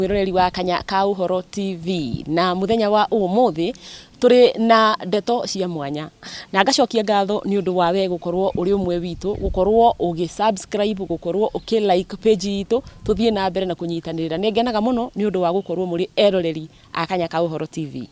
Mwĩroreri wa Kanya ka Ũhoro TV, na mũthenya wa ũmũthĩ tũrĩ na ndeto cia mwanya, na ngacokia ngatho nĩ ũndũ wa we gũkorwo ũrĩ ũmwe witũ, gũkorwo ũgĩ subscribe, gũkorwo ũkĩ like page itũ, tũthiĩ na mbere na kũnyitanĩrĩra. Nĩ ngenaga mũno nĩ ũndũ wa gũkorwo mũrĩ eroreri a Kanya ka Ũhoro TV.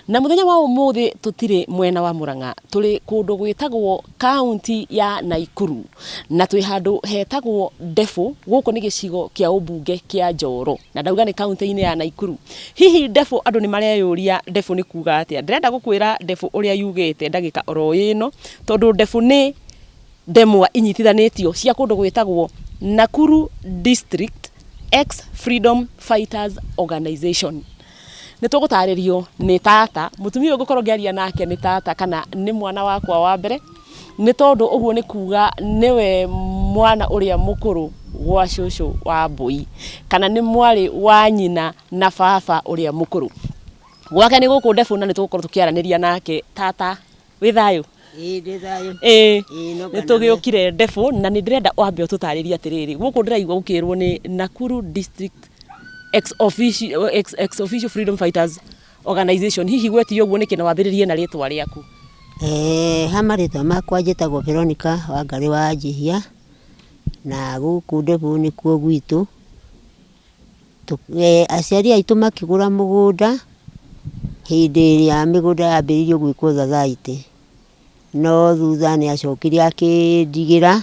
Na mũthenya wa ũmũthĩ tũtirĩ mwena wa Mũrang'a, tũrĩ kũndũ gwĩtagwo kaunti ya Naikuru, na twĩ handũ hetagwo Ndebũ, gũkũ nĩ gĩcigo kĩa ũmbunge kĩa Njoro, na ndauga nĩ kaunti-inĩ ya Naikuru. Hihi Ndebũ andũ nĩ mareyũria Ndebũ nĩ kuga atĩa? Ndĩrenda gũkwĩra Ndebũ ũrĩa yugĩte ndagĩka oro ĩno, tondũ Ndebũ nĩ ndemwa inyitithanĩtio cia kũndũ gwĩtagwo Nakuru District Ex Freedom Fighters Organization. Nĩ tũgũtarĩrio nĩ tata, mũtumia ũyũ ngũkorwo ngĩaria nake nĩ tata kana nĩ mwana wakwa wa mbere, nĩ tondũ ũguo nĩ kuga nĩwe mwana ũrĩa mũkũrũ gwa cũcũ wa mbũi, kana nĩ mwarĩ wa nyina na baba ũrĩa mũkũrũ. Gwake nĩ gũkũ Ndebũ na nĩ tũgũkorwo tũkĩaranĩria nake. Tata, wĩ thayũ? Ĩĩ ndĩ thayũ. Ĩĩ, Ĩĩ no nĩ kana tũgĩũkire Ndebũ na nĩ ndĩrenda wambe ũtũtarĩrie atĩrĩrĩ, gũkũ ndĩraigua gũkĩrwo nĩ Nakuru District Ex Officio, Ex Officio Freedom Fighters Organization. Hihi gwetire ũguo nĩkĩ na wambĩrĩrie na rĩtwa rĩaku? Ha marĩtwa makwa njĩtagwo Veronica Wangarĩ wa Njihia, na gũkũ Ndebũ nĩkuo gwitũ. Aciari aitũ makĩgũra mũgũnda hĩndĩ ĩrĩa mĩgũnda yambĩrĩirio gwĩkwo thathaitĩ, no thutha nĩ acokire akĩndigĩra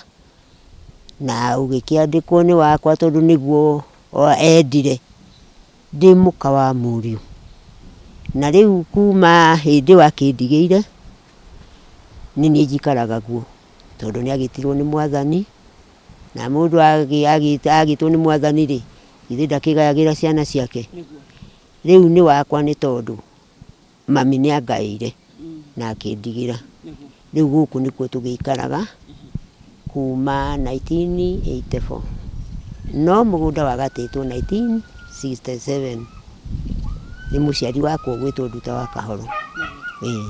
na ũgĩkĩandĩkwo nĩ wakwa tondũ nĩguo endire ndĩ mũka wa mũriũ. Na rĩu kuma hĩndĩ ĩyo akĩndigĩire, nĩ niĩ njikaraga guo tondũ nĩ agĩtirwo nĩ Mwathani. Na mũndũ agĩtwo nĩ Mwathani rĩ, githĩ ndakĩgayagĩra ciana ciake? Rĩu nĩ wakwa nĩ tondũ mami nĩ angaĩire na akĩndigĩra. Rĩu gũkũ nĩkuo tũgĩikaraga kuma 1984. No mũgũnda wagatĩtwo 1967 nĩ mũciari wakwa ũgwĩtwo Nduta wa Kahoro. Ĩĩ.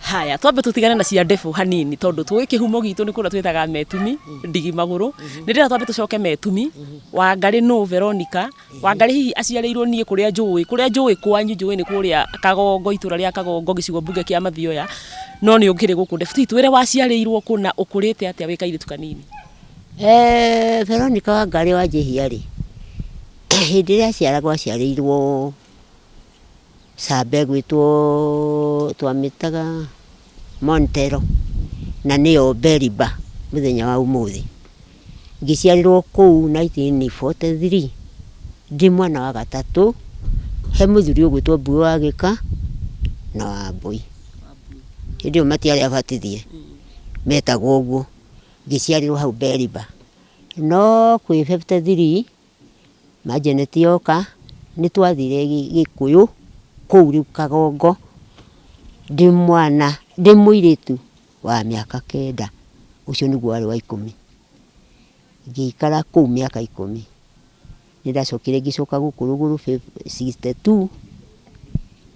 Haya, twambe tũtigane na cia ndebũ hanini tondũ tũĩ kĩhumo gitũ nĩ kũrĩa twĩtaga Metumi, ndigi magũrũ. Nĩ ndĩrenda twambe tũcoke Metumi, Wangarĩ nũ Veronica, Wangarĩ hihi aciarĩirwo niĩ kũrĩa njũĩ, kũrĩa njũĩ kwanyu njũĩ nĩ kũrĩa Kagongo, itũra rĩa Kagongo, gĩcigo mbunge kĩa Mathioya, no nĩ ũkĩrĩ gũkũ Ndebũ. Hihi twĩre waciarĩirwo kũ na ũkũrĩte atĩa wĩ kairĩtu kanini? Veronica Wangarĩ wa Njihia rĩ, hĩndĩ ĩrĩa aciaragwo aciarĩirwo camba ĩgwĩtwo twamĩtaga Montero na nĩyo Beriba mũthenya wa ũmũthĩ. Ngĩciarĩrwo kũu 1943 ndĩ mwana wa gatatũ he mũthuri ũgwĩtwo Mbuĩ wa Gĩka na Wambũi. Hĩndĩ ĩyo matiarĩ abatithie, metagwo ũguo. Ngĩciarĩrwo hau Beriba. No kwĩ 53 Manjeneti oka, nĩ twathire Gĩkũyũ kũu rĩu Kagongo ndĩ mwana, ndĩ mũirĩtu wa mĩaka kenda, ũcio nĩguo warĩ wa ikũmi. Ngĩikara kũu mĩaka ikũmi. Nĩ ndacokire ngĩcoka gũkũ rũgũrũ 62,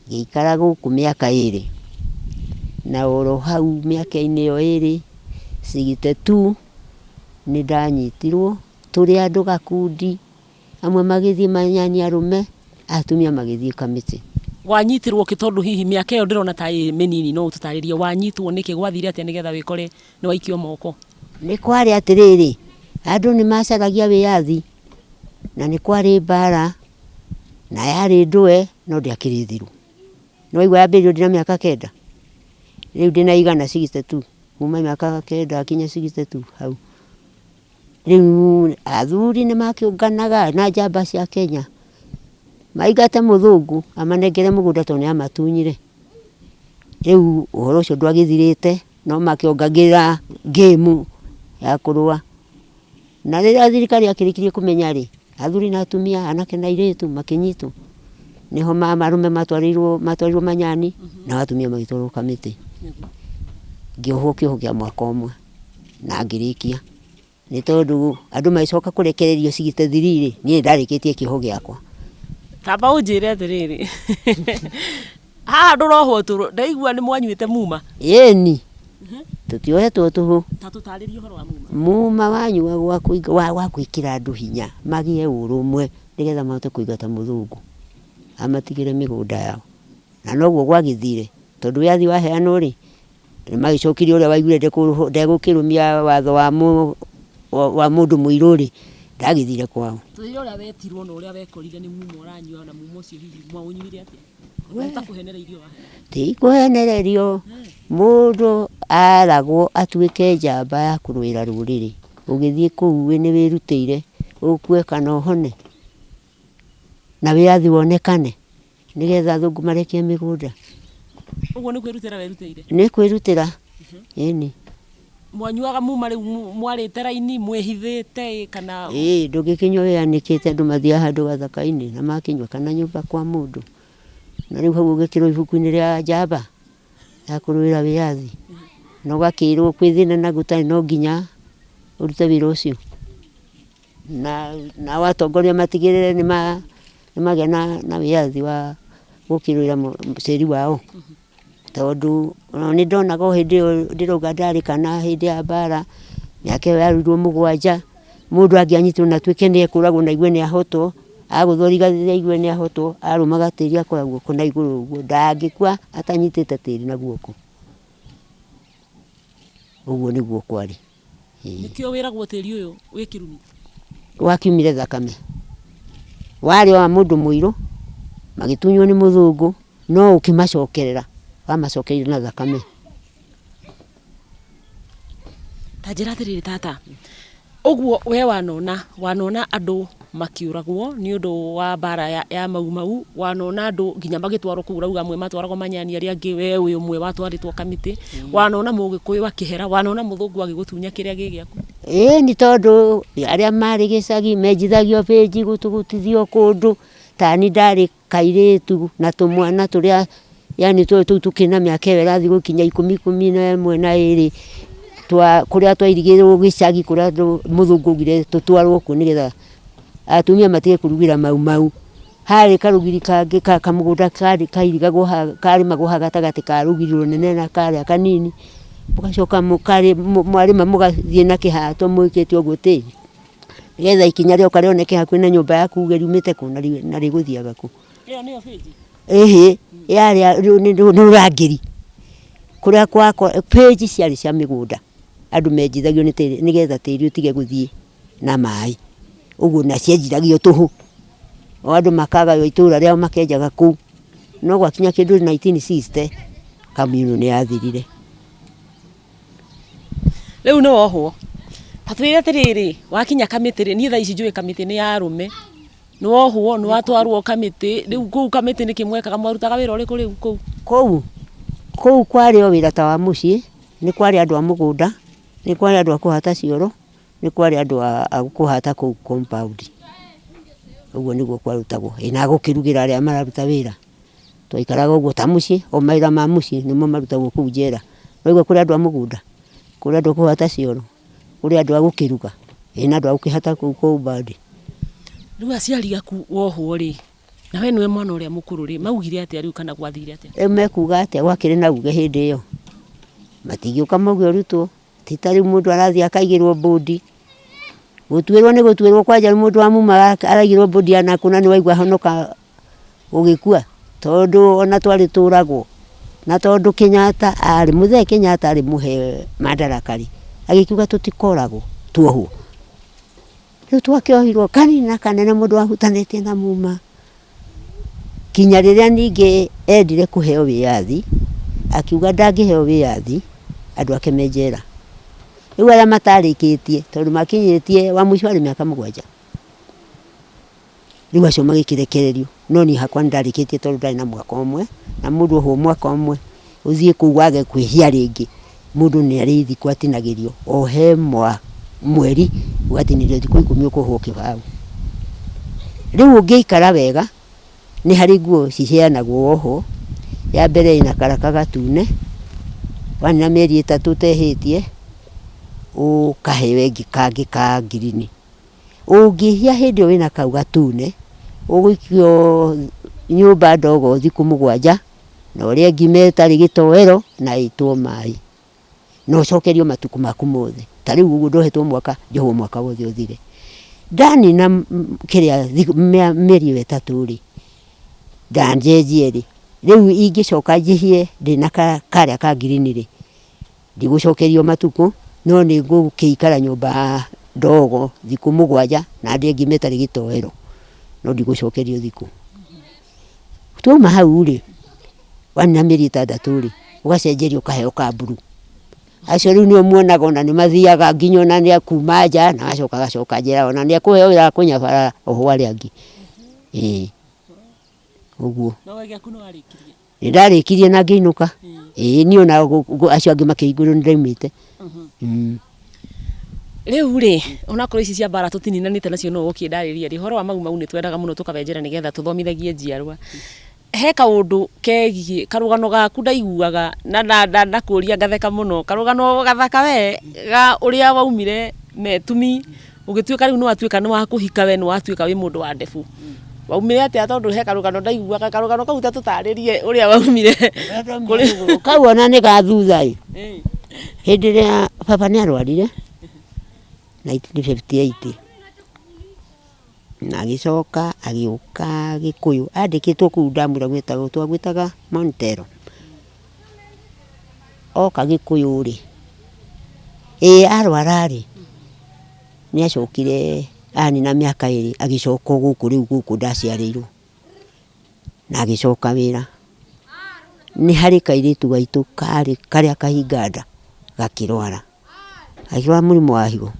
ngĩikara gũkũ mĩaka ĩrĩ. Na oro hau mĩaka-inĩ ĩyo ĩrĩ, 62, nĩ ndanyitirwo Tũrĩ andũ gakundi, amwe magĩthiĩ manyani arũme, atumia magĩthiĩ kamĩtĩ. Wanyitirwo kĩ tondũ hihi mĩaka ĩyo ndĩrona ta ĩ mĩnini no ũtũtarĩrie wanyitwo nĩkĩ, gwathire atĩa nĩgetha wĩkore nĩ waikio moko? Nĩ kwarĩ atĩrĩrĩ, andũ nĩ macaragia wĩyathi na nĩ kwarĩ mbara na yarĩ ndũe no ndĩakĩrĩ thiru. Nĩ waigua yambĩrĩirio ndĩna mĩaka kenda, rĩu ndĩna igana 62, kuma mĩaka kenda nginya 62 hau. Rĩu athuri nĩ makĩũnganaga na njamba cia Kenya, maingate mũthũngũ amanengere mũgũnda tondũ nĩ amatunyire. Rĩu ũhoro ũcio ndwagĩthirĩte no makĩongagĩrĩra game ya kũrũa. Na rĩrĩa thirikari yakĩrĩkirie kũmenya rĩ, athuri na atumia, anake na airĩtu makĩnyitwo. Nĩho arũme matwarirwo manyani nao atumia magĩtwarwo kamĩtĩ. Ngĩohwo kĩoho kĩa mwaka ũmwe. Na ngĩrĩkia, nĩ tondũ andũ magĩcoka kũrekererio 63 rĩ, niĩ nĩ ndarĩkĩtie kĩoho gĩakwa. Tamba ũnjĩre atĩrĩrĩ, haha ndũrohwo tũrũ, ndaigua nĩ mwanyuĩte muma. Ĩni, tũtiohetwo tũhũ. Ta tũtarĩrie ũhoro wa muma. Muma wanyuagwo wa gwĩkĩra andũ hinya magĩe ũrũmwe. nĩgetha mahote kũingata mũthũngũ amatigĩre mĩgũnda yao. Na noguo gwagĩthire, tondũ wĩyathi waheanwo rĩ, nĩ magĩcokirie ũrĩa waiguire ndegũkĩrũmia watho wa mũndũ mũirũ rĩ, ndagĩthire kwao. Twĩre ũrĩa wetirwo na ũrĩa wekorire nĩ mumo ũranyua na mumo ũcio hihi mwaũnyuire atĩa? Ta kũhenereirio wahenereirio. Ti kũhenererio, mũndũ aragwo atuĩke njamba ya kũrũĩra rũrĩrĩ. Ũgĩthiĩ kũu nĩ wĩrutĩire ũkue kana ũhone, na wĩyathi wonekane, nĩgetha athũngũ marekie mĩgũnda. Ũguo nĩ kwĩrutĩra werutĩire? Nĩ kwĩrutĩra, ĩni. Mwanyuaga muma rĩu mwarĩte raini mwĩhithĩte ĩ kana? Ĩĩ, ndũngĩkĩnyua wĩyanĩkĩte, andũ mathiaga handũ gathaka-inĩ na makĩnyua kana nyũmba kwa mũndũ. Na rĩu hau ũgĩkĩrwo ibuku-inĩ rĩa njamba ya kũrũĩra wĩyathi, na ũgakĩrwo kwĩ thĩna na gũtarĩ no nginya ũrute wĩra ũcio. Na nao atongoria matigĩrĩre nĩ magĩa na wĩyathi wa gũkĩrũĩra tĩri wao. Tondũ ona nĩ ndonaga o hĩndĩ ĩyo ndĩrauga ndarĩ kana hĩndĩ ya mbara, mĩaka ĩyo yarũirwo mũgwanja, mũndũ angĩanyitirwo na atuĩke nĩ ekũragwo na aigue nĩ ahotwo, agũthwo rithathi aigue nĩ ahotwo, arũmaga tĩri akoya guoko na igũrũ ũguo, ndangĩkua atanyitĩte tĩri na guoko. Ũguo nĩguo kwarĩ. Nĩkĩo wĩragwo tĩri ũyũ wĩ kĩrumi? Wakiumire thakame. Warĩ wa mũndũ mũirũ, magĩtunywo nĩ mũthũngũ, no ũkĩmacokerera, wamacokereire na thakame. Ta njĩra atĩrĩrĩ tata, ũguo we wanona, wanona andũ makĩũragwo nĩ ũndũ wa mbara ya Mau Mau, wanona andũ nginya magĩtwarwo kũu ũrauga amwe matwaragwo Manyani arĩa angĩ we wĩ ũmwe watwarĩtwo Kamĩtĩ, wanona mũgĩkũyũ akĩhera, wanona mũthũngũ agĩgũtunya kĩrĩa gĩ gĩaku? Ĩĩ nĩ tondũ arĩa marĩ gĩcagi menjithagio bĩnji gũtũgũtithio kũndũ, tani ndarĩ kairĩtu na tũmwana tũrĩa yani tũu tũkĩrĩ na mĩaka ĩyo ĩrathiĩ gũkinya ikũmi, ikũmi na ĩmwe na ĩrĩ, kũrĩa twairigĩrwo gĩcagi kũrĩa mũthũngũ augire tũtwarwo kuo nĩgetha atumia matige kũrugĩra Mau Mau. Harĩ karũgiri kangĩ kamũgũnda kairigagwo karĩmagwo haha gatagatĩ ka rũgiri rũnene na karĩa kanini, mũgacoka mwarĩma mũgathiĩ na kĩhato mwĩkĩte ũguo tĩri, nĩgetha ikinya rĩoka rĩoneke hakuhĩ na nyũmba yaku uge riumĩte kũ na rĩgũthiaga kũ. Ĩyo nĩyo bĩnji? Ĩhĩ, yarĩ nĩ rũrangĩri, kũrĩa bĩnji ciarĩ cia mĩgũnda, andũ menjithagio nĩgetha tĩri ũtige gũthiĩ na maĩ, ũguo na cienjithagio tũhũ, o andũ makagaywo itũra rĩao makenjaga kũu, no gwakinya kĩndũ 1960 kambuni nĩ yathirire. Rĩu nĩ wohwo, ta twĩre atĩrĩrĩ, wakinya kamĩtĩ rĩ, niĩ thaa ici njũĩ kamĩtĩ nĩ ya arũme, nĩ wohwo nĩ watwarwo kamĩtĩ, rĩu kũu kamĩtĩ nĩkĩ mwekaga, mwarutaga wĩra ũrĩkũ rĩu kũu? Kũu, kũu kwarĩ o wĩra ta wa mũciĩ, nĩ kwarĩ andũ a mũgũnda, nĩ kwarĩ andũ a kũhata cioro, nĩ kwarĩ andũ a kũhata kũu compound. Ũguo nĩguo kwarutagwo. Ĩ na gũkĩrugĩra arĩa mararuta wĩra. Twaikaraga ũguo ta mũciĩ, o mawĩra ma mũciĩ nĩmo marutagwo kũu njera. Waigua kũrĩ andũ a mũgũnda, kũrĩ andũ a kũhata cioro, kũrĩ andũ a gũkĩruga, ĩ na andũ a gũkĩhata kũu compound. Rĩu aciari aku wohwo rĩ, na we nĩwe mwana ũrĩa mũkũrũ rĩ, maugire atĩa rĩu kana gwathire atĩa? Rĩu mekuga atĩa gwakĩrĩ na uge hĩndĩ ĩyo. Matingĩũka mauge ũrutwo. Ti ta rĩu mũndũ arathiĩ akaigĩrwo mbũndi, gũtuĩrwo nĩ gũtuĩrwo kwanja mũndũ wa muma araigĩrwo mbũndi ya nakũ na nĩ waigua honoka ũgĩkua, tondũ ona twarĩ tũragwo, na tondũ Kenyatta arĩ, mũthee Kenyatta arĩ mũhe madaraka rĩ, agĩkiuga tũtikoragwo tuohwo. Rĩu twakĩohirwo kanini na kanene mũndũ wahutanĩtie na muma. Kinya rĩrĩa ningĩ endire kũheo wĩyathi, akiuga ndangĩheo wĩyathi andũ ake me njera. Rĩu arĩa matarĩkĩtie, tondũ makinyĩtie wa mũico arĩ mĩaka mũgwanja, rĩu acio magĩkĩrekererio. No niĩ hakwa nĩ ndarĩkĩtie tondũ ndarĩ na mwaka ũmwe, na mũndũ ohwo mwaka ũmwe, ũthiĩ kũu wage kwĩhia rĩngĩ, mũndũ nĩ arĩ thikũ atinagĩrio, o he mweri ũgatinĩrio thikũ ikũmi ũkohwo kĩbaũ. Rĩu ũngĩikara wega, nĩ harĩ nguo ciheanagwo wohwo, ya mbere ĩna karaka gatune, wanina mĩeri ĩtatũ ũtehĩtie, ũkaheo ĩngĩ kangĩ ka ngirini. Ũngĩhia hĩndĩ ĩyo wĩna kau gatune, ũgũikio nyũmba ndogo thikũ mũgwanja, na ũrĩe ngima ĩtarĩ gĩtoero na ĩitwo maĩ. Na ũcokerio matukũ maku mothe. Ta rĩu ũguo ndohetwo mwaka, njohwo mwaka wothe ũthire. Ndanina kĩrĩa mĩeri ĩyo 3 rĩ, ndanjenjie rĩ, rĩu ingĩcoka njĩhie ndĩna karĩa ka ngirini rĩ, ndigũcokerio matukũ, no nĩ ngũgĩikara nyũmba ndogo thikũ 7 na ndĩe ngima ĩtarĩ gĩtoero, no ndigũcokerio thikũ. Twauma hau rĩ, wanina mĩeri 6 rĩ, ũgacenjerio ũkaheo ka mburu. Acio rĩu nĩo muonaga ona nĩ mathiaga nginya ona nĩ akuma nja na agacoka agacoka njera ona nĩ ekũheo wĩra wa kũnyabara ohwo arĩa angĩ. Ĩĩ ũguo. No we gĩaku nĩ warĩkirie? Nĩ ndarĩkirie na ngĩinũka. Ĩĩ niĩ ona acio angĩ makĩhingũrwo nĩ ndaumĩte. Rĩu rĩ, onakorwo ici cia mbara tũtininanĩte nacio no ũgũkĩndarĩria rĩ, ũhoro wa Mau Mau nĩ twendaga mũno tũkawenjera nĩgetha tũthomithagie njiarwa. He kaũndũ kegiĩ karũgano gaku ndaiguaga na ndakũria ngatheka mũno, karũgano gathaka we ga ũrĩa waumire Metumi ũgĩtuĩka rĩu nĩ watuĩka nĩ wa kũhika we nĩ watuĩka wĩ mũndũ wa ndebu. Waumire atĩa tondũ he karũgano ndaiguaga, karũgano kau ta tũtarĩrie ũrĩa waumire. Kau ona nĩ ga thutha ĩ. Hĩndĩ ĩrĩa baba nĩ arwarire 1958 na agĩcoka agĩũka Gĩkũyũ, andĩkĩtwo kũu ndamwĩra gwĩtagwo, twagwĩtaga Montero. Oka Gĩkũyũ rĩ, ĩĩ arwara rĩ, nĩ acokire anina mĩaka 2 agĩcoka o gũkũ rĩu gũkũ ndaciarĩirwo, na agĩcoka wĩra. Nĩ harĩ kairĩtu gaitũ karĩ karĩa kahinga nda gakĩrwara, agĩkĩrwara mũrimũ wa higo.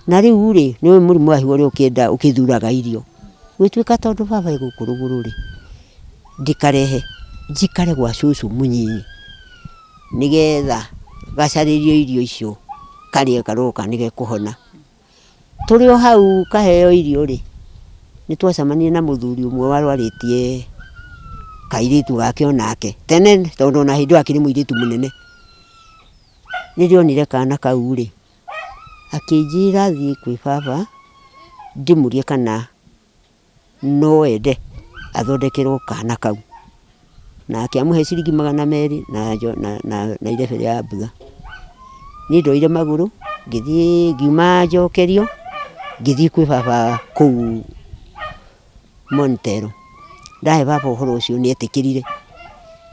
Na rĩu rĩ, nĩ ũĩ mũrimũ wa higo ũrĩa ũkĩenda ũkĩthuraga irio. Gũgĩtuĩka tondũ baba e gũkũ rũgũrũ rĩ, ndĩkarehe njikare gwa cũcũ mũnyinyi nĩgetha gacarĩrio irio icio karĩe karoka nĩgekũhona. Tũrĩ o hau kaheo irio rĩ, nĩ twacemanirie na mũthuri ũmwe warwarĩtie kairĩtu gake onake tene, tondũ ona hĩndĩ ĩyo akĩrĩ mũirĩtu mũnene. Nĩndĩronire kana kau rĩ, akĩnjĩra thiĩ kwĩ baba ndĩmũrie kana no ende athondekerwo kana kau. Nake amũhe ciringi 200 na irebe rĩa mbutha. Niĩ ndoire magũrũ ngĩthiĩ ngiuma njokerio ngĩthiĩ kwĩ baba kũu Montero. Ndahe baba ũhoro ũcio nĩ etĩkĩrire,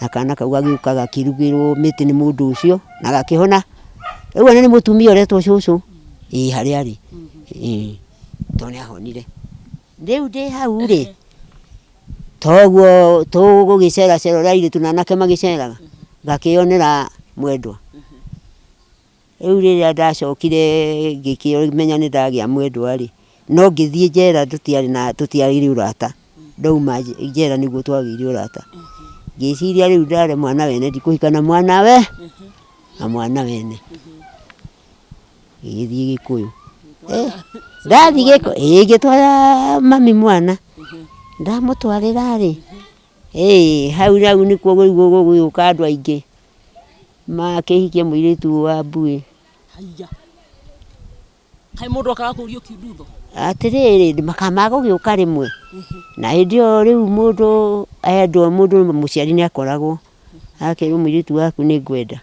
na kana kau gagĩũka gakĩrugĩrwo mĩtĩ nĩ mũndũ ũcio na gakĩhona. Rĩu ona nĩ mũtumia ũretwo cũcũ, ĩĩ harĩa arĩ, ĩĩ tondũ nĩ ahonire. Rĩu ndĩ hau rĩ, toguo tũgũgĩceracera ũrĩa airĩtu na anake magĩceraga, ngakĩyonera mwendwa. Rĩu rĩrĩa ndacokire ngĩkĩmenya nĩ ndagĩa mwendwa rĩ, no ngĩthiĩ njera tũtiarĩ na tũtiarĩ ũrata. Ndauma njera nĩguo twagĩire ũrata. Ngĩciria rĩu ndare mwana wene ndikũhika na mwana we, na mwana wene. Ngĩgĩthiĩ Gĩkũyũ. Ndathiĩ Gĩkũyũ, ĩĩ ngĩtwara mami mwana. Ndamũtwarĩra rĩ, ĩĩ hau rĩu nĩkuo rĩu gũgũgĩũka andũ aingĩ. Makĩhikia mũirĩtu wa Mbuĩ. Haiya. Kaĩ mũndũ okaga kũũrio kiundutho? Atĩrĩrĩ, makamagũgĩũka rĩmwe. Na hĩndĩ ĩyo rĩu mũndũ endwo, mũndũ mũciari nĩ akoragwo akerwo mũirĩtu waku nĩ ngwenda.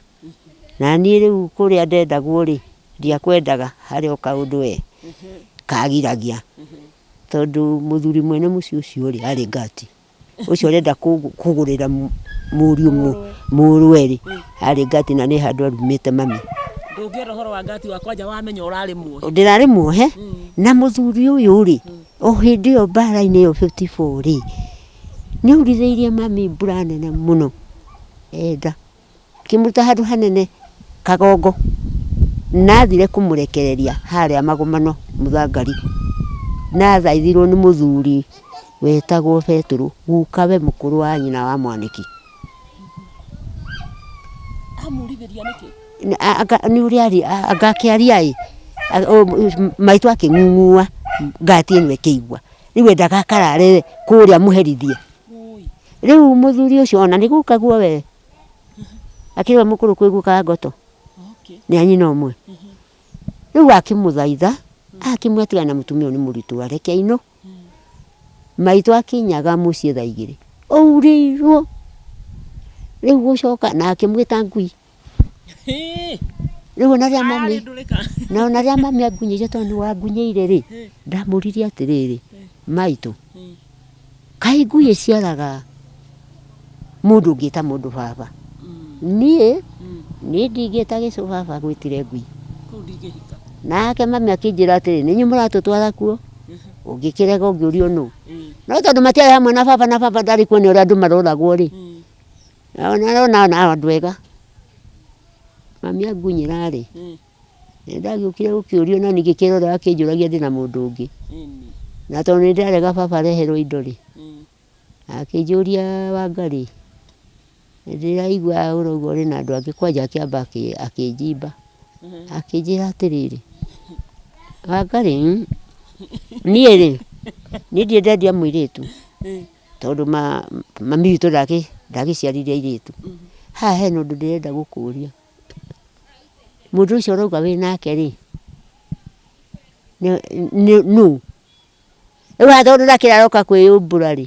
Na niĩ rĩu kũrĩa ndendagwo rĩ, ndiakwendaga harĩ o kaũndũ we kagiragia. Tondũ mũthuri mwene mũciĩ ũcio rĩ, arĩ ngati. Ũcio ũrenda kũgũrĩra mũriũ mũrũwe rĩ, arĩ ngati na nĩ handũ arumĩte mami. Ndũngĩenda ũhoro wa ngati wa kwanja wamenya ũrarĩ muohe. Ndĩrarĩ muohe, na mũthuri ũyũ rĩ, o hĩndĩ ĩyo mbara-inĩ ĩyo 54 rĩ, nĩ aurithĩirie mami mbura nene mũno. Enda. Akĩmũruta handũ hanene Kagongo, na athire kũmũrekereria harĩa Magomano Mũthangari. Na athaithirwo nĩ mũthuri wetagwo Betũrũ, gukawe mũkũrũ wa nyina wa Mwanĩki. Amurithĩria nĩkĩ? Nĩ ũrĩa arĩ, anga akĩaria ĩ, maitũ akĩng'ung'ua, ngati ĩno ĩkĩigua. Rĩu endaga akarare kũrĩa amũherithie. Rĩu mũthuri ũcio ona nĩ gukaguo we, akĩrĩ we mũkũrũ kwĩ guka wa Ngoto, nĩ a nyina ũmwe. Rĩu akĩmũthaitha, akĩmwĩra tigana na mũtumia ũyũ nĩ mũritũ areke ainũ. Maitũ akinyaga mũciĩ thaa 2, aurĩirwo. Rĩu gũcoka na akĩmwĩta ngui. Rĩu ona rĩrĩa mami Ararĩ ndũrĩka. na ona rĩrĩa mami angunyĩire tondũ nĩ wangunyĩire rĩ, ndamũririe atĩrĩrĩ, maitũ, kaĩ ngui ĩciaraga mũndũ ũngĩta mũndũ baba? Niĩ niĩ ndingĩta gĩcũ baba gwĩtire ngui. Kũu ndingĩhika. Nake mami akĩnjĩra atĩrĩ, nĩ inyuĩ mũratũtwara kuo, ũngĩkĩrega ũngĩũrio nũ. No tondũ matiarĩ hamwe na baba na baba ndarĩ kuo nĩ ũrĩa andũ maroragwo rĩ, ona arona ona andũ ega. Mami angunyĩra rĩ, nĩ ndagĩũkire gũkĩũrio na ningĩ kĩrore akĩnjũragia ndĩna mũndũ ũngĩ. Na tondũ nĩ ndarega baba areherwo indo rĩ, akĩnjũria Wangarĩ, ndĩraigua ũrauga ũrĩ na andũ angĩ kwanja akĩamba akĩnjimba. Akĩnjĩra atĩrĩrĩ, Wangarĩ, niĩ rĩ, niĩ ndirĩ ndendia mũirĩtu tondũ mami witũ ndagĩciarire airĩtu. Haha hena ũndũ ndĩrenda gũkũria, mũndũ ũcio ũrauga wĩ nake rĩ, nũ? Rĩu haha tondũ ndakĩra aroka kwĩyũmbũra rĩ,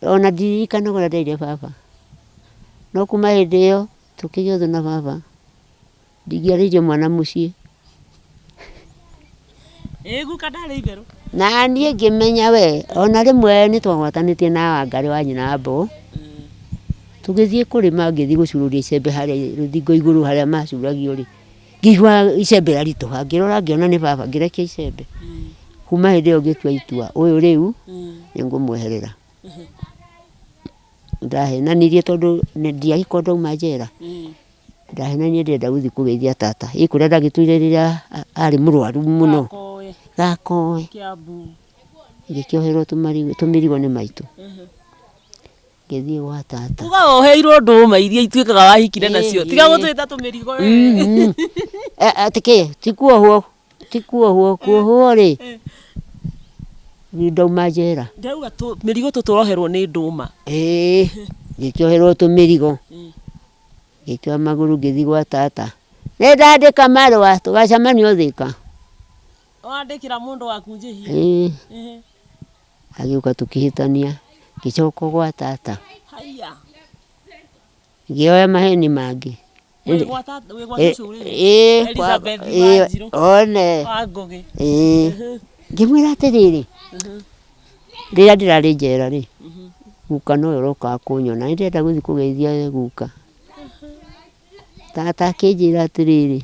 ona ndiririkanaga ũrĩa nderire baba. No kuma hĩndĩ ĩyo tũkĩgĩa ũthũ na baba, ndingĩarĩirie mwana mũciĩ. Ĩ guka ndarĩ itherũ. Na niĩ ngĩmenya we, ona rĩmwe nĩ twagwatanĩtie na Wangarĩ wa nyina wa Mbũgũ, tũgĩthiĩ kũrĩma ngĩthiĩ gũcurũria icembe harĩa rũthingo igũrũ harĩa macuragio rĩ, ngĩigua icembe rĩaritũha, ngĩrora ngĩona nĩ baba, ngĩrekia icembe. Kuma hĩndĩ ĩyo ngĩtua itua, ũyũ rĩu nĩ ngũmweherera. Ndahenanirie tondũ ndiagĩkorwo ndauma njera. Ndahenanirie ndĩrenda gũthiĩ kũgeithia tata. Ĩ kũrĩa ndagĩtũire rĩrĩa arĩ mũrwaru mũno. Gakoe. Gakoe. Kiambu. Ngĩkĩoherwo tũmĩrigo nĩ maitũ. Ngĩthiĩ gwa tata. Uga woheirwo ndũma iria ituĩkaga wahikire nacio. Tiga gũtwĩta tũmĩrigo we. Atĩ kĩ? Ti kuohwo, ti kuohwo, kuohwo rĩ, ndauma njera. Ndĩrauga mĩrigo tũtũroherwo nĩ ndũma. Ĩĩ, ngĩkĩoherwo tũmĩrigo. Ngĩkĩoya magũrũ ngĩthiĩ gwa tata. Nĩ ndandĩka marũa tũgacemania o Thĩka. Wandĩkĩra mũndũ waku njĩhia. Ĩĩ. Agĩũka tũkĩhĩtania, ngĩcoka gwa tata. Haiya. Ngĩoya maheni mangĩ. Wĩ gwa tata, wĩ gwa cũcũ rĩ? Ĩĩ, Elizabeth Wanjirũ. One. Wa Ngũgĩ. Ĩĩ. Ngĩmwĩra atĩrĩrĩ, rĩrĩa ndĩrarĩ njera rĩ, guka nowe ũrokaga kũnyona, nĩ ndĩrenda gũthiĩ kũgeithia guka. Tata akĩnjĩra atĩrĩrĩ,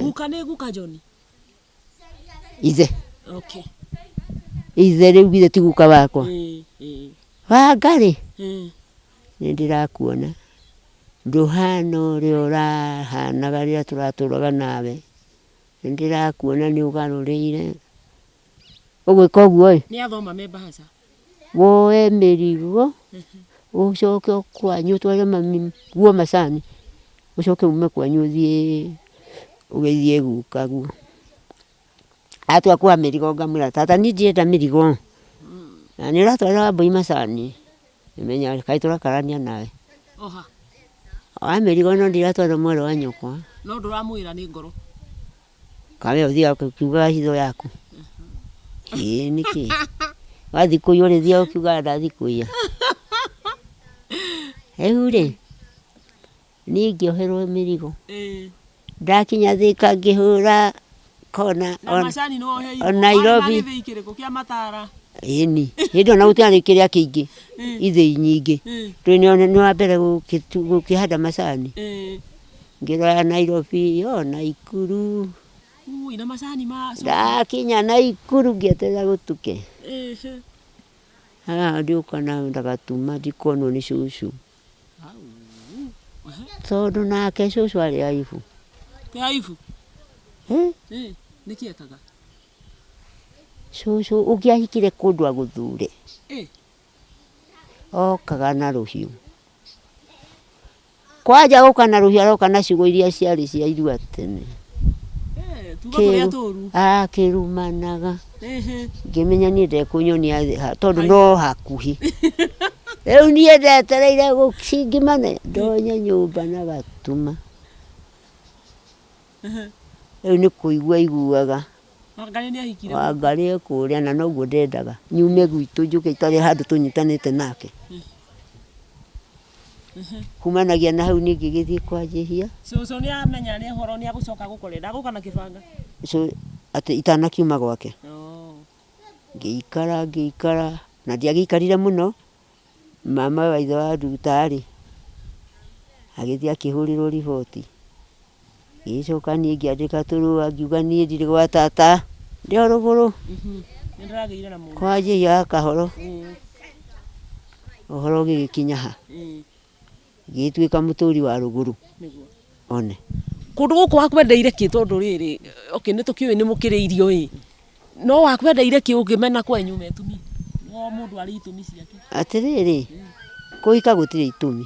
Guka nĩ guka John? Ithe. Okay. Ithe rĩu githĩ ti guka wakwa? Ĩĩ, ĩĩ. Wangarĩ, nĩ ndĩrakuona ndũhana ũrĩa ũrahanaga rĩrĩa tũratũraga nawe, nĩ ndĩrakuona nĩ ũgarũrĩire. Ũgwĩka ũguo ĩ? Nĩ athoma me mbahaca. Woe mĩrigo, ũcoke kwanyu ũtware mami guo macani, ũcoke ume kwanyu ũthiĩ ũgeithie guka guo. Atua kuoha mĩrigo ngamwĩra tata niĩ ndirenda mĩrigo, na nĩ ũratwarĩra Wambũi macani, menya kaĩ tũrakarania nawe. Oha. Wa mĩrigo no ndiratwarĩra mwarĩ wa nyũkwa. No ndũramwĩra nĩ ngoro. Kawe ũthiaga ũkiugaga hitho yaku. Ĩĩ nĩkĩ? Wathiĩ kũiya ũrĩthiaga ũkiugaga ndathiĩ kũiya. Rĩu rĩ, niĩ ngĩoherwo mĩrigo. Ndakinya Thĩka ngĩhũra kona. Na macani nĩ woheirwo. O Nairobi. Warĩ na gĩthĩi kĩrĩkũ kĩa matara? Ĩni. Hĩndĩ ĩyo na gũtiarĩ kĩrĩa kĩingĩ, ithĩi nyingĩ. Tondũ nĩ wa mbere gũkĩhanda macani. Ngĩrora Nairobi, o Naikuru. Ui, na macani ma cuba. Ndakinya Naikuru ngĩeterera gũtuke. Haha ndiũka na ndagatuma ndikonwo nĩ cũcũ. Tondũ nake cũcũ arĩ aibu. Nĩ aibu? Nĩkĩ ekaga? Cũcũ ũngĩahikire kũndũ agũthure, okaga na rũhiũ. Kwanja gũka na rũhiũ aroka na ciugo iria ciarĩ cia irua tene. Tuga tũrĩa tũru. Akĩrumanaga. Ngĩmenya niĩ ndekũnyonia tondũ no hakuhĩ. Rĩu niĩ ndetereire gũcingimane ndonye nyũmba na gatuma. Rĩu nĩ kũigua aiguaga. Wangarĩ nĩ ahikire. Wangarĩ ekũrĩa na noguo ndendaga. Nyume gwitũ njũke itarĩ handũ tũnyitanĩte nake. Kumanagia na hau niĩ ngĩgĩthiĩ kwa Njĩhia. Cũcũ nĩ amenya nĩ ũhoro nĩ agũcoka gũkorera ndagũka na kĩbanga. Atĩ itanakiuma gwake. Oh. Ngĩikara ngĩikara na ndiagĩikarire mũno, mama wa ithe wa Nduta rĩ, agĩthiĩ akĩhũrĩrwo riboti. Ngĩgĩcoka niĩ ngĩandĩka tũrũa ngiuga niĩ ndirĩ gwa tata, ndĩ o rũgũrũ. Nĩ ndĩragĩire na mũndũ. Kwa Njĩhia wa Kahoro. Ũhoro ũgĩgĩkinya ha? Ngĩgĩtuĩka mũtũri wa rũgũrũ. Nĩguo. One. Kũndũ gũkũ wakwendeire kĩ tondũ rĩrĩ, okay nĩ tũkĩũĩ nĩ mũkĩrĩ irio ĩ, no wakwendeire kĩ ũngĩmena kwenyu metumi? O mũndũ arĩ itũmi ciake. Atĩrĩrĩ, kũhika gũtirĩ itũmi.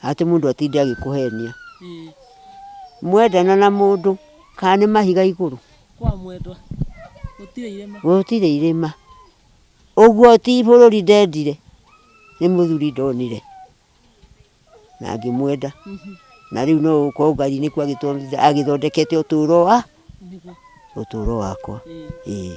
Atĩ mũndũ atinde agĩkũhenia. Mwendana na mũndũ, kana nĩ mahiga igũrũ. Kwa mwendwa. Gũtirĩ irĩma. Gũtirĩ irĩma. Ũguo ti bũrũri ndendire, nĩ mũthuri ndonire. Na ngĩmwenda. Na rĩu no gũkorwo Ngai nĩkuo agĩthondekete ũtũro wa ũtũro wakwa. Ĩĩ.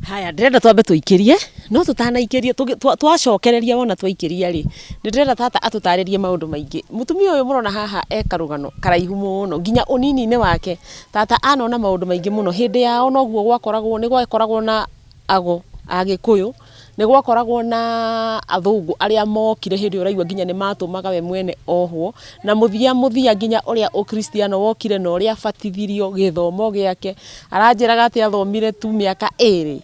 Haya, ndĩrenda twambe tũikĩrie, no tũtanaikĩria, twacokereria wona twaikĩria rĩ, nĩ ndĩrenda tata atũtarĩrie maũndũ maingĩ. Mũtumia ũyũ mũrona haha e karũgano karaihu mũno, nginya ũnini-inĩ wake, tata anona maũndũ maingĩ mũno. Hĩndĩ yao noguo gwakoragwo, nĩ gwakoragwo na ago a Gĩkũyũ, nĩ gwakoragwo na athũngũ arĩa mokire hĩndĩ ĩyo ũraigua nginya nĩ matũmaga we mwene ohwo, na mũthia mũthia nginya ũrĩa ũkristiano wokire na ũrĩa abatithirio gĩthomo gĩake, aranjĩraga atĩ athomire tu mĩaka ĩrĩ,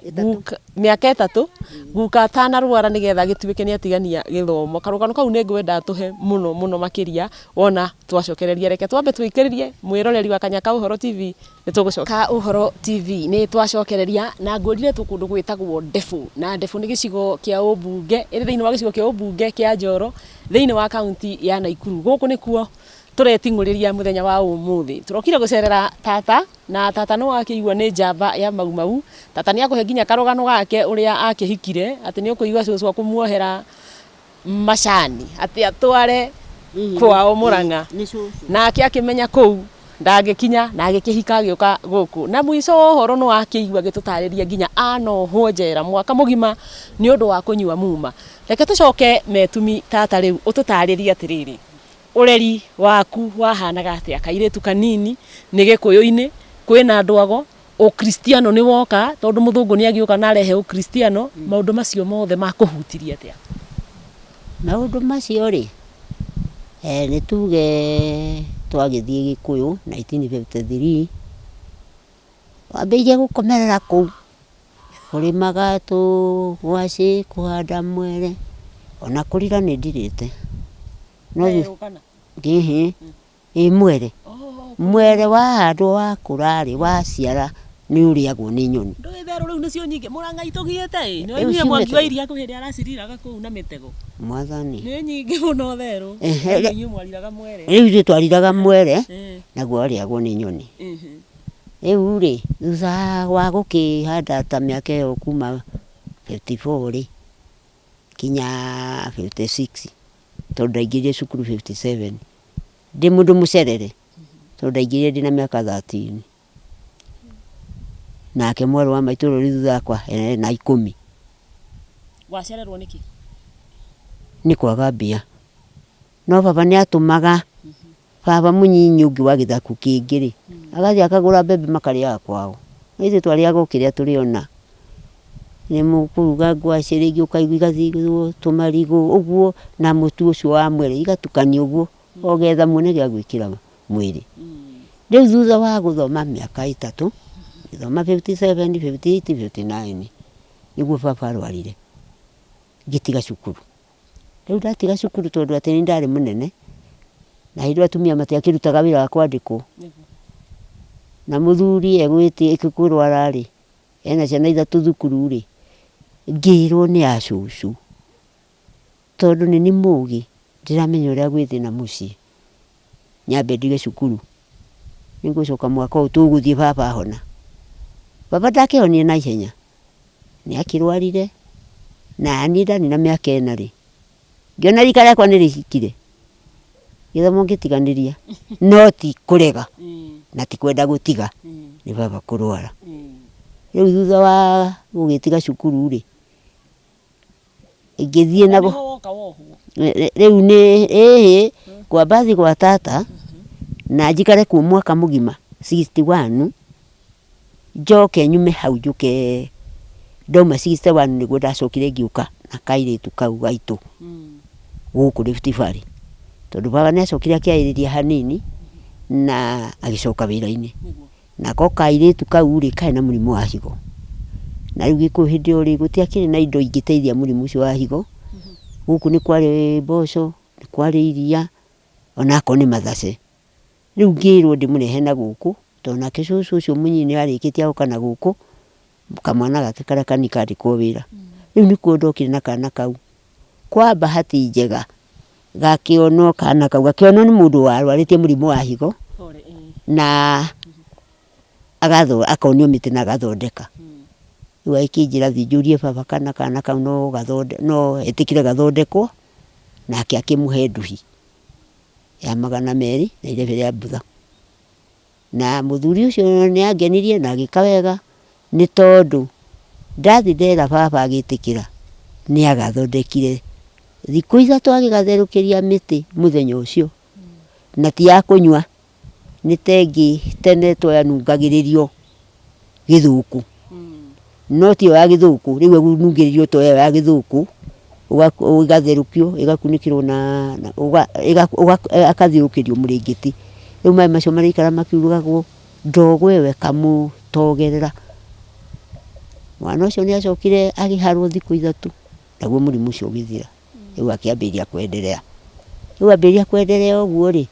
mĩaka ĩtatũ, guka atanarwara nĩgetha agĩtuĩke nĩ atigania gĩthomo. Karũgano kau nĩ ngwenda atũhe mũno mũno makĩria wona twacokereria. Reke twambe twĩkĩrĩrie mwĩroreri wa Kanya ka Ũhoro TV, nĩ tũgũcoka. Ka Ũhoro TV nĩ twacokereria na ngwĩrire twĩ kũndũ gwĩtagwo Ndebũ, na Ndebũ nĩ gĩcigo kĩa ũmbunge, ĩrĩ thĩinĩ wa gĩcigo kĩa ũmbunge kĩa Njoro thĩinĩ wa kaunti ya Naikuru. Gũkũ nĩkuo tũreting'ũrĩria mũthenya wa ũmũthĩ. Tũrokire gũcerera tata, na tata nĩ wakĩigua nĩ njamba ya Mau Mau. Tata nĩ akũhe nginya karũgano gake ũrĩa akĩhikire, atĩ nĩ ũkũigua cũcũ akũmuohera macani atĩ atware kwao Mũrang'a. Nake akĩmenya kũu ndangĩkinya na agĩkĩhika agĩũka gũkũ. Na mũico wa ũhoro nĩ wakĩigua agĩtũtarĩria nginya anohwo njera mwaka mũgima nĩ ũndũ wa kũnyua muma. Reke tũcoke metumi tata rĩu ũtũtarĩrie atĩrĩrĩ, ũreri waku wahanaga atĩa? Kairĩtu kanini nĩ Gĩkũyũ-inĩ, kwĩna andũ ago, ũkristiano nĩ woka tondũ mũthũngũ nĩ agĩũka na arehe ũkristiano, maũndũ macio mothe makũhutirie atĩa? Maũndũ macio rĩ, nĩ tuge twagĩthiĩ Gĩkũyũ 1953, wambĩrĩirie gũkomerera kũu, kũrĩmaga tũgwacĩ, kũhanda mwere, ona kũrira nĩ ndirĩte. Ĩhĩ, ĩ mwere. Mwere wahandwo wakũra rĩ, waciara nĩ ũrĩagwo nĩ nyoni. Ndũĩ therũ rĩu nĩcio nyingĩ, Mũrang'a itũgiĩte ĩ, nĩ Rĩu waiguire Mwangi ciumĩte wa Iria kwĩ hĩndĩ araciriraga kũu na mĩtego. Mwathani. Nĩ nyingĩ mũno therũ. Ehe, Rĩu inyuĩ mwariraga mwere. Rĩu ithuĩ twariraga mwere, naguo warĩagwo nĩ nyoni. Rĩu rĩ, thutha wa gũkĩhanda ta mĩaka ĩyo kuma 54 rĩ, kinya 56, tondũ ndaingĩrire cukuru 57, ndĩ mũndũ mũcerere, tondũ ndaingĩrire ndĩna mĩaka 13. Nake mwarĩ wa maitũ ũrĩa ũrĩ thutha wakwa ena 10. Wacererwo nĩkĩ? Nĩ kwaga mbia. No baba nĩ atũmaga, baba mũnyinyi ũngĩ wa gĩthaku kĩngĩ rĩ, agathiĩ akagũra mbembe makarĩaga kwao. No ithuĩ twarĩaga o kĩrĩa tũrĩona. Nĩ mũkũruga ngwacĩ rĩngĩ ũkaigua igathithwo tũmarigũ ũguo na mũtu ũcio wa mwere igatukanio ũguo o getha muone gĩa gwĩkĩra mwĩrĩ. Rĩu thutha wa gũthoma mĩaka ĩtatũ, ngĩthoma 57, 58, 59, nĩguo baba arwarire, ngĩtiga cukuru. Rĩu ndatiga cukuru tondũ atĩ nĩ ndarĩ mũnene, na hĩndĩ ĩyo atumia matiakĩrutaga wĩra wa kwandĩkwo. Na mũthuri egwĩtie kũrwara rĩ, ena ciana ithatũ thukuru rĩ, ngĩrwo nĩ acũcũ, tondũ nĩ nĩ mũgĩ, ndiramenya ũrĩa gwĩthĩ na mũciĩ. Nyambe ndige cukuru. Nĩngũcoka mwaka ũyũ tũgũthiĩ baba ahona. Baba ndakĩhonire na ihenya. Nĩ akĩrwarire, na niĩ ndarĩ na mĩaka ĩna rĩ, ngĩona rika rĩakwa nĩ rĩhikire. Gĩthomo ngĩtiganĩria, no ti kũrega, na ti kwenda gũtiga, nĩ baba kũrwara. Rĩu thutha wa gũgĩtiga cukuru rĩ, Ngĩthiĩ Na na nĩho woka wohwo. Rĩu nĩ ĩhĩ kwamba thiĩ gwa tata na njikare kuo mwaka mũgima 61, njoke nyume hau njũke. Ndauma 61 nĩguo ndacokire ngĩũka na kairĩtu kau gaitũ gũkũ Rift Valley, tondũ baba nĩ acokire akĩarĩrĩria hanini na agĩcoka wĩra-inĩ. Nako kairĩtu kau rĩ, karĩ na mũrimũ wa higo, na rĩu Gĩkũyũ hĩndĩ ĩyo rĩ, gũtiakĩrĩ na indo ingĩteithia mũrimũ ũcio wa higo. Gũkũ nĩ kwarĩ mboco, nĩ kwarĩ iria, onakorwo nĩ mathace. Rĩu ngĩrwo ndĩmũrehe na gũkũ, tondũ nake cũcũ ũcio mũnyinyi nĩ arĩkĩtie agoka na gũkũ, kamwana gake karĩa kanini kandĩkwo wĩra. Rĩu nĩkuo ndokire na kana kau. Kwa bahati njega gakĩonwo, kana kau gakĩonwo nĩ mũndũ warwarĩtie mũrimũ wa higo, na agatho akonio mĩtĩ na agathondeka. Rĩu agĩkĩnjĩra thiĩ njũrie baba kana kana kau no gathonde no etĩkĩre gathondekwo, nake akĩmũhe nduhi ya 200 na irebe rĩa mbutha. Na mũthuri ũcio nĩ angenirie na agĩka wega, nĩ tondũ ndathiĩ ndera baba agĩtĩkĩra, nĩ agathondekire thikũ 3 agĩgatherũkĩria mĩtĩ mũthenya ũcio, na ti ya kũnyua, nĩ ta ĩngĩ tene twanungagĩrĩrio gĩthũkũ, no ti ĩyo ya gĩthũkũ, rĩu ĩnungĩrĩrio to ĩyo ya gĩthũkũ, ĩgatherũkio ĩgakunĩkĩrwo na akathiũrũkĩrio mũrĩngĩti. Rĩu maĩ macio marĩikara makiurugagwo, ndogo ĩyo ĩkamũtogerera. Mwana ũcio nĩ acokire akĩharwo thikũ 3, naguo mũrimũ ũcio ũgĩthira. Rĩu akĩambĩrĩria kwenderea. Rĩu ambĩrĩria kwenderea ũguo rĩ,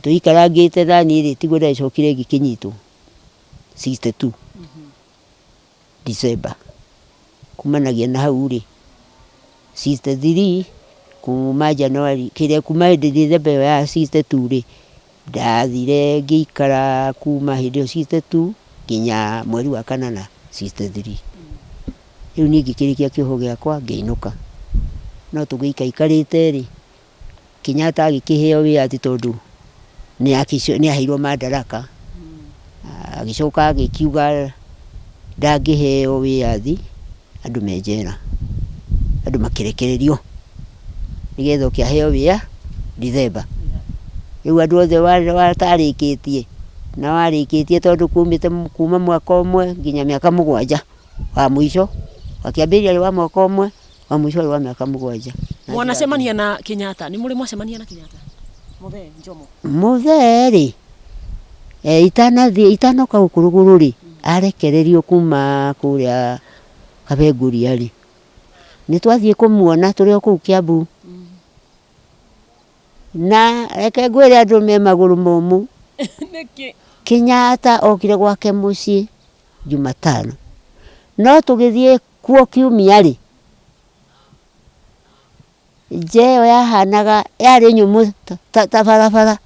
tũikarangĩte naniĩ rĩ, tiguo ndagĩcokire ngĩkĩnyitwo 62 December. Kumanagia na hau rĩ, 63 kuma January, kĩrĩa kuma hĩndĩ December ĩyo ya 62 rĩ, ndathire ngĩikara kuma hĩndĩ ĩyo 62 nginya mweri wa kanana 63. Rĩu niĩ ngĩkĩrĩkia kĩoho gĩakwa ngĩinũka. No tũgĩikaikarĩte rĩ, Kenyatta agĩkĩheo wĩyathi tondũ nĩ aheirwo madaraka, agĩcoka agĩkiuga ndangĩheo wĩyathi andũ me njera, andũ makĩrekererio nĩgetha oke aheo wĩya December. Rĩu andũ othe watarĩkĩtie na warĩkĩtie, tondũ kumĩte kuma mwaka ũmwe nginya mĩaka 7 wa mũico, wakĩambĩrĩria arĩ wa mwaka ũmwe, wa mũico arĩ wa mĩaka 7. Mwanacemania na Kenyatta, nĩ mũrĩ mwacemania na Kenyatta? Mũthee Njomo. Mũthee rĩ, itanathiĩ itanoka gũkũ rũgũrũ rĩ, arekererio kuma kũrĩa Kabengũria rĩ, nĩ twathiĩ kũmuona tũrĩ o kũu Kiambu. Na reke ngwĩre andũ me magũrũ momũ. Nĩkĩ? Kenyatta okire gwake mũciĩ Jumatano, no tũgĩthiĩ kuo kiumia rĩ, nja ĩyo yahanaga yarĩ nyũmũ ta barabara.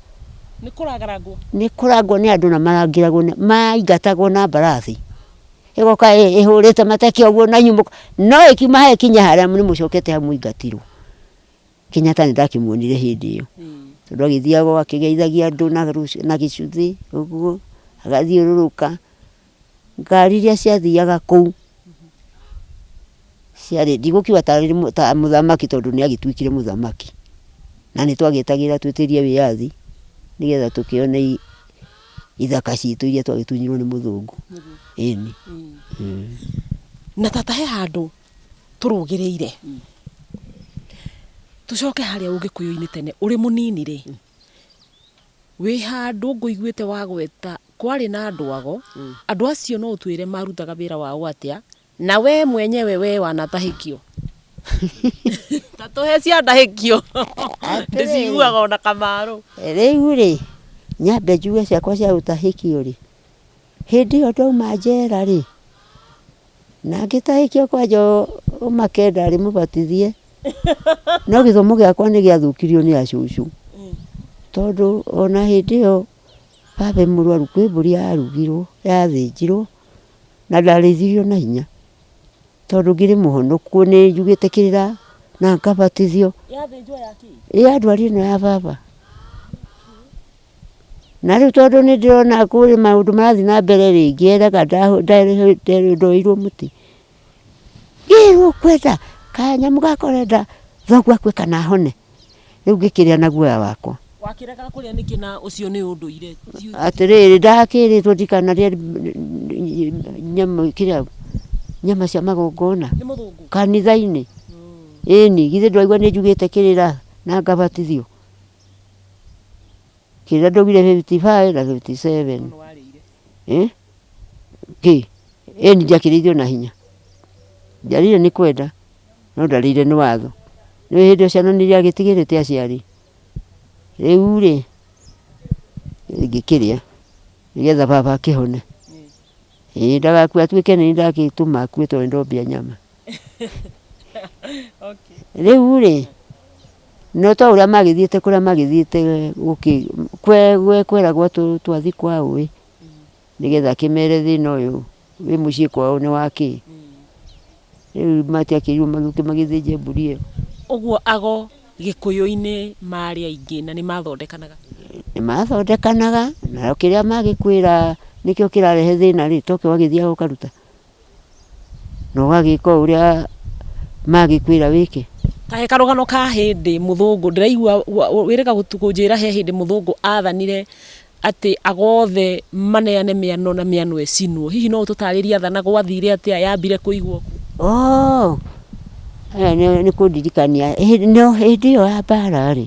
Nĩ kũrangarangwo. Nĩ kũrangwo nĩ andũ na marangĩragwo, maingatagwo na mbarathi. Ĩgoka ĩhũrĩte mateke ũguo na inyuĩ no ĩkiuma harĩa ĩkinye harĩa nĩ mũcokete hau mũingatirwo. Kenyatta nĩ ndakĩmuonire hĩndĩ ĩyo, tondũ agĩthiaga o akĩgeithagia andũ na gĩcuthĩ ũguo, agathiũrũrũka. Ngari iria ciathiaga kũu ciarĩ, ndigũkiuga tarĩ ta mũthamaki, tondũ nĩ agĩtuĩkire mũthamaki. Na nĩ twagĩetagĩrĩra twĩtĩrie wĩyathi nĩgetha tũkĩone ithaka citũ iria twagĩtunyirwo nĩ mũthũngũ. Ĩni. Na tata, he handũ tũrũgĩrĩire, tũcoke harĩa ũgĩkũyũ-inĩ tene ũrĩ mũnini rĩ, wĩ handũ ngũiguĩte wagweta kwarĩ na andũ ago. Andũ acio no ũtwĩre marutaga wĩra wao atĩa, na we mwenyewe we wanatahĩkio? Ta tũhe cia ndahĩkio, ndĩciguaga ona Kamarũ. Rĩu rĩ, nyambe njuge ciakwa cia gũtahĩkio rĩ, hĩndĩ ĩyo ndauma njera rĩ, na ngĩtahĩkio kwanja ũmake ndarĩ mũbatithie, no gĩthomo gĩakwa nĩ gĩathũkirio nĩ acũcũ, tondũ ona hĩndĩ ĩyo baba e mũrwaru kwĩ mbũri yarugirwo, yathĩnjirwo, na ndarĩithirio na hinya, tondũ ngĩrĩ mũhonoku nĩ njugĩte kĩrĩra na ngabatithio. Yathĩnjwo ya kĩ? Ya ndwari ĩno ya baba. Na rĩu tondũ nĩ ndĩrona kũrĩ maũndũ marathiĩ na mbere rĩ, ngĩeraga ndoirwo mũtĩ, ngĩrwo kwenda Kanyamũ gaka ũrenda thoguo akue kana ahone. Rĩu ngĩkĩrĩa na guoya wakwa. Wakĩregaga kũrĩa nĩkĩ na ũcio nĩ ũndũire? Atĩrĩrĩ, ndakĩrĩtwo ndikanarĩe nyama kĩrĩa nyama cia magongona. Nĩ mũthũngũ? Kanitha-inĩ. Ĩni, githĩ ndwaigua nĩ njugĩte kĩrĩra na ngabatithio? Kĩrĩra ndaugire 55 na 57. No nĩwarĩire. Eh? Kĩ? Ĩni ndiakĩrĩithio na hinya. Ndiarĩire nĩ kwenda, no ndarĩire nĩ watho. Nĩ hĩndĩ ĩyo ciana nĩ iragĩtigĩrĩte aciari. Rĩu rĩ, ngĩkĩrĩa nĩgetha baba akĩhone. Ĩĩ ndagakue atuĩke nĩ niĩ ndagĩtũma akue tondũ nĩ ndombia nyama. Rĩu rĩ, no ta ũrĩa magĩthiĩte kũrĩa magĩthiĩte kweragwo twathiĩ kwa ũĩ nĩgetha akĩmere thĩna ũyũ wĩ mũciĩ kwao nĩ wa kĩ. Rĩu matiakĩrirwo magĩũke magĩthĩnje mbũri ĩyo. Ũguo ago Gĩkũyũ-inĩ marĩ aingĩ na nĩ mathondekanaga? Nĩ mathondekanaga na kĩrĩa magĩkwĩra nĩkĩo kĩrarehe thĩna rĩ, tokĩo wagĩthiaga ũkaruta. Na ũgagĩka o ũrĩa magĩkwĩra wĩke. Ta he karũgano ka hĩndĩ mũthũngũ, ndĩraigua wĩrĩga kũnjĩra he hĩndĩ mũthũngũ athanire atĩ ago othe maneane mĩano na mĩano ĩcinwo. Hihi no ũtũtarĩrie athana gwathire atĩa, yambire kũigwo kũ? Oh, nĩ kũndirikania, no hĩndĩ ĩyo ya mbara rĩ,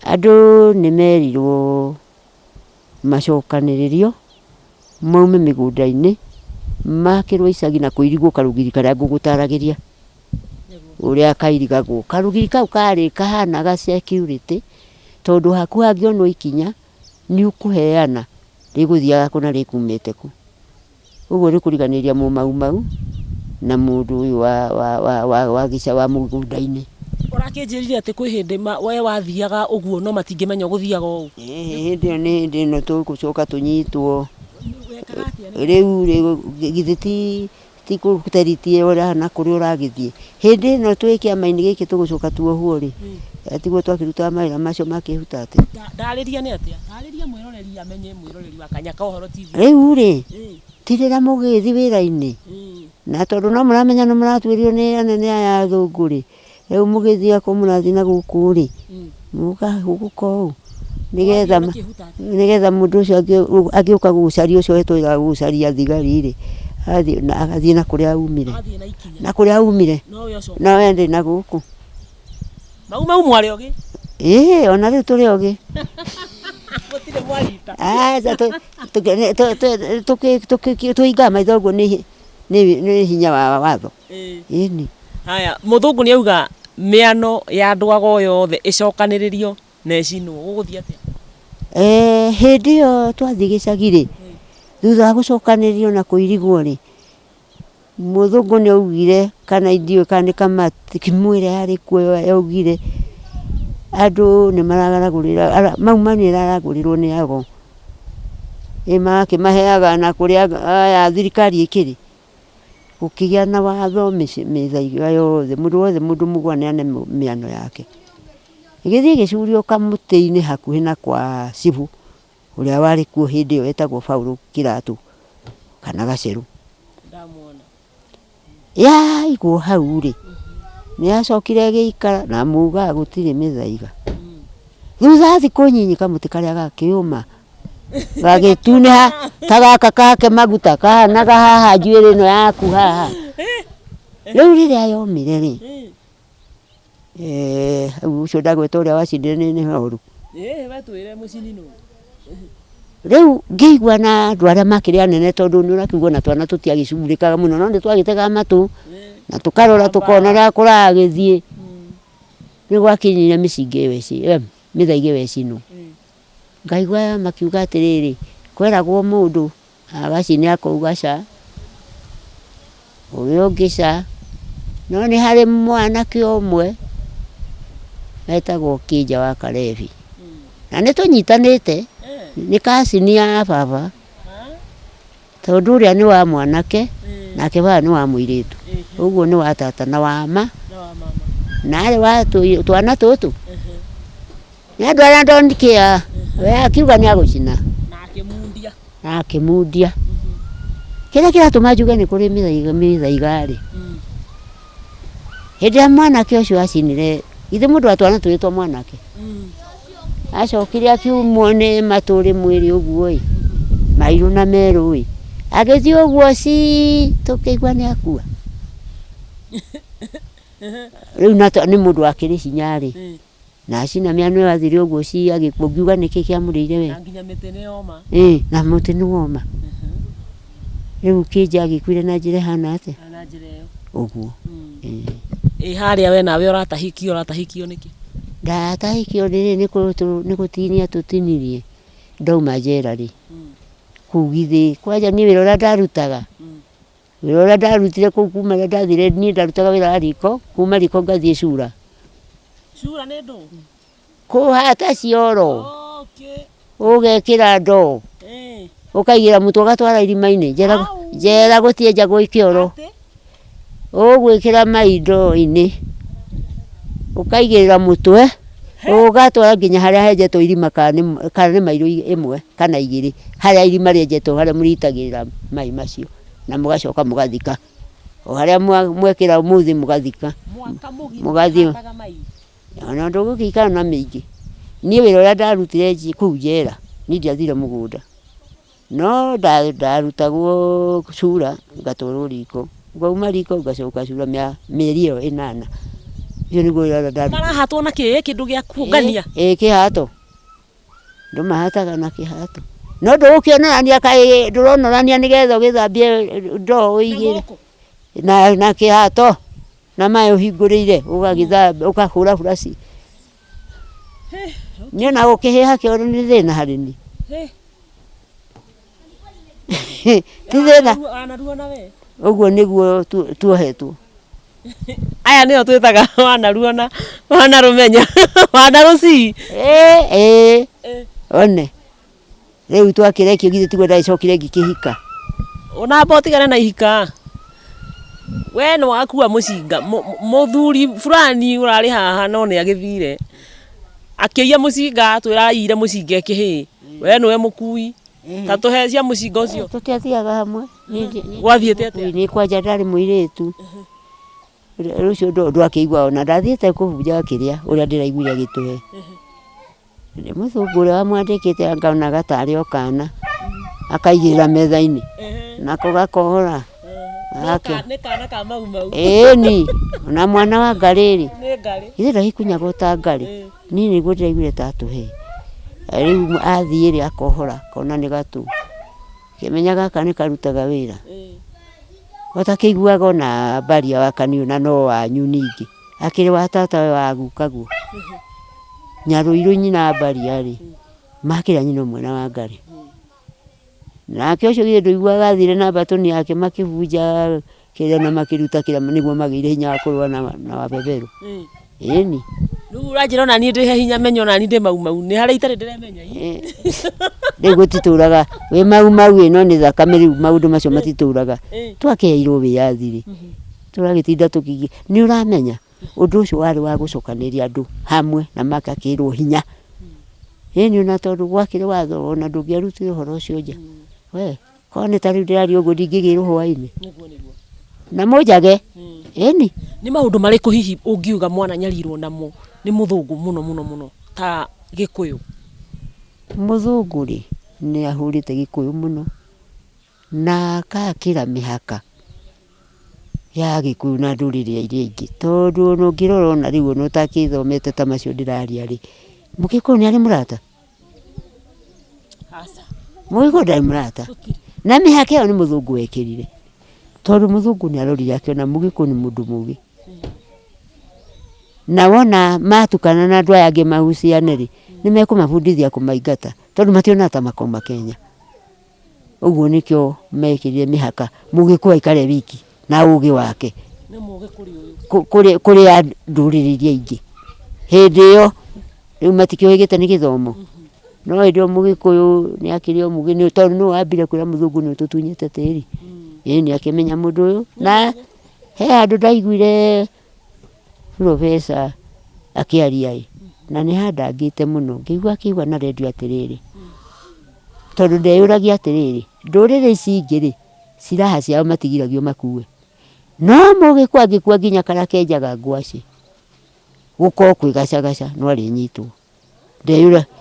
andũ nĩ merirwo macokanĩrĩrio maume mĩgũnda-inĩ makĩrwo icagi na kũirigwo karũgiri karĩa ngũgũtaragĩria ũrĩa kairigagwo. Karũgiri kau karĩ kahanaga security tondũ haku hangĩonwo ikinya nĩ ũkũheana rĩgũthiaga kũ na rĩkumĩte kũ. Ũguo nĩ kũriganĩria mũmaumau na mũndũ ũyũ wa mũgũnda-inĩ. Ũrakĩnjĩrire atĩ kwĩ hĩndĩ we wathiaga ũguo no matingĩmenya ũgũthiaga ũũ. Hĩndĩ ĩyo nĩ hĩndĩ ĩno tũgũcoka tũnyitwo. Rĩu rĩ, githĩ ti gũteritie na kũrĩa ũragĩthiĩ. Hĩndĩ ĩno twĩ kĩama-inĩ gĩkĩ tũgũcoka tuohwo rĩ, tiguo twakĩrutaga mawĩra macio ma kĩhutate. Ndarĩria nĩ atĩa? Tarĩria mwĩroreri amenye mwĩroreri wa Kanya ka Ũhoro TV. Rĩu rĩ, ti rĩrĩa mũgĩthiĩ wĩra-inĩ, na tondũ no mũramenya nĩ mũratuĩrio nĩ anene aya athũngũ rĩ, rĩu mũgĩthiĩ akorwo mũrathiĩ na gũkũ rĩ, mũkahũgũka ũũ nĩgetha nĩgetha mũndũ ũcio angĩũka gũgũcaria ũcio wetũraga gũgũcaria thigari rĩ, agathiĩ na kũrĩa aumire, na kũrĩa aumire, no we ndĩ na gũkũ. Mau mau mwarĩ ogĩ? Ĩĩ ona rĩu tũrĩ ogĩ. Gũtirĩ mwarita. Aca tũhingaga maitho ũguo nĩ hinya wa watho. Ĩni. Haya, mũthũngũ nĩ auga mĩano ya andũ ago yothe ĩcokanĩrĩrio na ĩcinwo. Gũgũthiĩ atĩa? Hĩndĩ ĩyo twathiĩ gĩcagi rĩ, thutha wa gũcokanĩrĩrio na kũirigwo rĩ, Mũthũngũ nĩ augire kana ndiũĩ kana nĩ kamati ĩrĩa yarĩ kuo yaugire andũ nĩ mararagũrĩra mau mau nĩ ĩraragũrĩrwo nĩ ago. Ĩ magakĩmaheaga na kũrĩa aya thirikari ĩkĩrĩ. Gũkĩgĩa na watho mĩthaiga yothe mũndũ wothe mũndũ mũgũ aneane mĩano yake. Ĩgĩthiĩ ĩgĩcurio kamũtĩ-inĩ hakuhĩ na kwa cibũ. Ũrĩa warĩ kuo hĩndĩ ĩyo etagwo Paul Kĩratũ kana Gacerũ. Yaigwo hau rĩ, nĩ yacokire ĩgĩikara na mugaga gũtirĩ mĩthaiga. Thutha wa thikũ nyinyi kamũtĩ karĩa gakĩũma gagĩtunĩha ta gaka kahake maguta kahanaga haha njuĩrĩ ĩno yaku haha. Rĩu rĩrĩa yomire rĩ, Hau ũcio ndagweta ũrĩa wacindire nĩ horu. Ĩĩ we twĩre mũcini nũ. Rĩu ngĩigua na andũ arĩa makĩrĩ anene tondũ nĩ ũrakĩigua ona twana tũtiagĩcugurĩkaga mũno no nĩ twagĩtegaga matũ na tũkarora tũkona ũrĩa kũragĩthiĩ. Nĩ gwakinyire mĩcinga ĩyo mĩthaiga ĩyo ĩcinwo. Ngaigua makiuga atĩrĩrĩ, kweragwo mũndũ agacine akauga ca, ũrĩa ũngĩ ca, no nĩ harĩ mwanake ũmwe etagwo Kĩnja wa Karebi, na nĩ tũnyitanĩte, nĩ cousin ya baba, tondũ ũrĩa nĩ wa mwanake nake baba nĩ wa mũirĩtu, ũguo nĩ wa tata na wa ma, na arĩ wa twana tũtũ. Nĩ andũ arĩa don't care. We akiuga nĩ agũcina. Na akĩmundia. Na akĩmundia. Kĩrĩa kĩratũma njuge nĩ kũrĩ mĩthaiga mĩthaiga rĩ. Hĩndĩ ĩrĩa mwanake ũcio acinire, githĩ mũndũ wa twana twĩrĩ twa mwanake? Acokire akiumwo nĩ matũrĩ mwĩrĩ ũguo ĩ, mairũ na merũ ĩ, agĩthiĩ ũguo cii, tũkĩigua nĩ akua. Rĩu na nĩ mũndũ wakĩrĩ hinya rĩ, na acina mĩano ĩyo athire ũguo cii agĩkua, ũngiuga nĩkĩ kĩamũrĩire we? Na nginya mĩtĩ nĩ yoma. Ĩ, na mũtĩ nĩ woma. Rĩu kĩnja agĩkuire na njĩra ĩhana atĩa? Na njĩra ĩyo. Ũguo. Ĩ. Ĩ harĩa we nawe ũratahĩkio ũratahĩkio nĩkĩ? Ndatahĩkio rĩrĩ nĩ gũtinia tũtinirie ndauma njera rĩ, kũu githĩ kwanja niĩ wĩra ũrĩa ndarutaga, wĩra ũrĩa ndarutire kũu kuma rĩrĩa ndathire niĩ ndarutaga wĩra wa riko, kuma riko ngathiĩ cura. Cura nĩ ndũ? Kũhata cioro, ũgekĩra ndoo, ũkaigĩra mũtwe ũgatwara irima-inĩ, njera gũtienjagwo kĩoro, ũgwĩkĩra mai ndoo-inĩ, ũkaigĩrĩra mũtwe, ũgatwara nginya harĩa henjetwo irima kana nĩ mairo ĩmwe kana igĩrĩ, harĩa irima rĩenjetwo harĩa mũrĩitagĩrĩra mai macio, na mũgacoka mũgathika, o harĩa mwekĩra ũmũthĩ mũgathika, mũgathiĩ. Ona ndũgũgĩikara na mĩingĩ. Niĩ wĩra ũrĩa ndarutire kũu njera, niĩ ndiathire mũgũnda. No ndarutagwo cura ngatwarwo riko, ngauma riko ngacoka cura mĩeri ĩyo ĩnana. Ũcio nĩguo wĩra ũrĩa ndarutire. Marahatwo na kĩ? Kĩndũ gĩa kũngania? Ĩĩ kĩhato. Andũ mahataga na kĩhato. No ndũgũkĩonorania kaĩ ndũronorania nĩgetha ũgĩthambie ndoo ũigĩre na kĩhato. Na maĩ ũhingũrĩire ũgagĩthambia ũkahũra buraci. Niĩ ona gũkĩhĩha kĩoro nĩ thĩna harĩ niĩ. Ti thĩna. Ũguo nĩguo tuohetwo. Aya nĩo twĩtaga wanaruona, wanarũmenya, wanarũcii. Ĩĩ one. Rĩu twakĩrekio githĩ tiguo ndagĩcokire ngĩkĩhika. Ũnamba ũtigane na ihika. We nĩ wakua mũcinga, mũthuri fulani ũrarĩ haha no nĩ agĩthire, akĩiya mũcinga atwĩra aiyire mũcinga e kĩhĩĩ, we nĩwe mũkui, ta tũhe cia mũcinga ũcio. Tũtiathiaga hamwe. Gwathiĩte atĩa? Niĩ kwanja ndarĩ mũirĩtu. Rĩu ũcio ndwakĩigua ona ndathiĩte kũbunja kĩrĩa ũrĩa ndĩraiguire agĩtũhe. Nĩ mũthũngũ ũrĩa wamwandĩkĩte angonaga tarĩ o kana, akaigĩrĩra metha-inĩ, nako gakohora. Nĩ kana ka mau mau. Ĩni, ona mwana wa ngarĩ rĩ, Nĩ ngarĩ. githĩ ndagĩkunyagwo ta ngarĩ, niĩ nĩguo ndĩraiguire ta atũhe. Rĩu athiĩ rĩ akohora akona nĩ gatũ. Ngĩmenya gaka nĩ karutaga wĩra. Ũtakĩiguaga ona mbaria wa kaniũ na no wanyu ningĩ. Akĩrĩ wa tata we wa gukaguo. Nyarũirũ nyina wa mbaria rĩ, makĩrĩ a nyina ũmwe na Wangarĩ. Nake ũcio githĩ ndũiguaga athire na mbatũni yake makĩbunja kĩrĩa na makĩruta kĩrĩa nĩguo magĩire hinya wa kũrũa na wabeberũ. Ĩni. Rĩu ũranjĩra ona niĩ ndĩhe hinya menye ona niĩ ndĩ mau mau nĩ harĩa itarĩ ndĩremenya. Rĩu gũtitũraga wĩ mau mau ĩ no nĩ thakame rĩu maũndũ macio matitũraga. Twakĩheirwo wĩyathi rĩ, tũragĩtinda tũkĩgia nĩ ũramenya ũndũ ũcio warĩ wa gũcokanĩrĩria andũ hamwe na magakĩrwo hinya. Ĩni ona tondũ gwakĩrĩ watho ona ndũngĩarutire ũhoro ũcio nja. We. Korwo nĩ ta rĩu ndĩraria ũguo ndingĩgĩrwo hwainĩ. Na mũnjage. Ĩni. Nĩ maũndũ marĩkũ hihi ũngiuga mwananyarirwo namo nĩ mũthũngũ mũno mũno mũno ta gĩkũyũ? Mũthũngũ rĩ, nĩ ahũrĩte gĩkũyũ mũno na agakĩra mĩhaka ya gĩkũyũ na ndũrĩrĩ iria ingĩ. Tondũ ona ũngĩrora ona rĩu ona ũtakĩthomete ta macio ndĩraria rĩ, mũgĩkũyũ nĩ arĩ mũrata? Mũgĩkũyũ ndarĩ mũrata. Na mĩhaka ĩyo nĩ mũthũngũ wekĩrire. Tondũ mũthũngũ nĩ arorire akĩona mũgĩkũyũ nĩ mũndũ mũgĩ. Na wona matukana na andũ aya angĩ mahuciane rĩ, nĩ mekũmabundithia kũmaingata tondũ mationaga ta makauma Kenya. Ũguo nĩkĩo mekĩrire mĩhaka mũgĩkũyũ aikare wiki na ũgĩ wake kũrĩ ndũrĩrĩ iria ingĩ. Hĩndĩ ĩyo rĩu matikĩũhĩgĩte nĩ gĩthomo, no hĩndĩ ĩyo mũgĩkũyũ nĩ akĩrĩ o mũgĩ tondũ nĩwe wambire kwĩra mũthũngũ nĩ ũtũtunyĩte tĩri. Ĩni akĩmenya mũndũ ũyũ na he handũ ndaiguire Professor akĩaria ĩ, na nĩ handangĩte mũno, ngĩigua akĩuga na rendio atĩrĩrĩ, tondũ ndeyũragia atĩrĩrĩ, ndũrĩrĩ ici ingĩ rĩ, ciraha ciao matigiragio makue, No mũgĩkũyũ angĩkua nginya kara kenjaga ngwacĩ, gũkorwo kwĩ gacagaca no arĩnyitwo.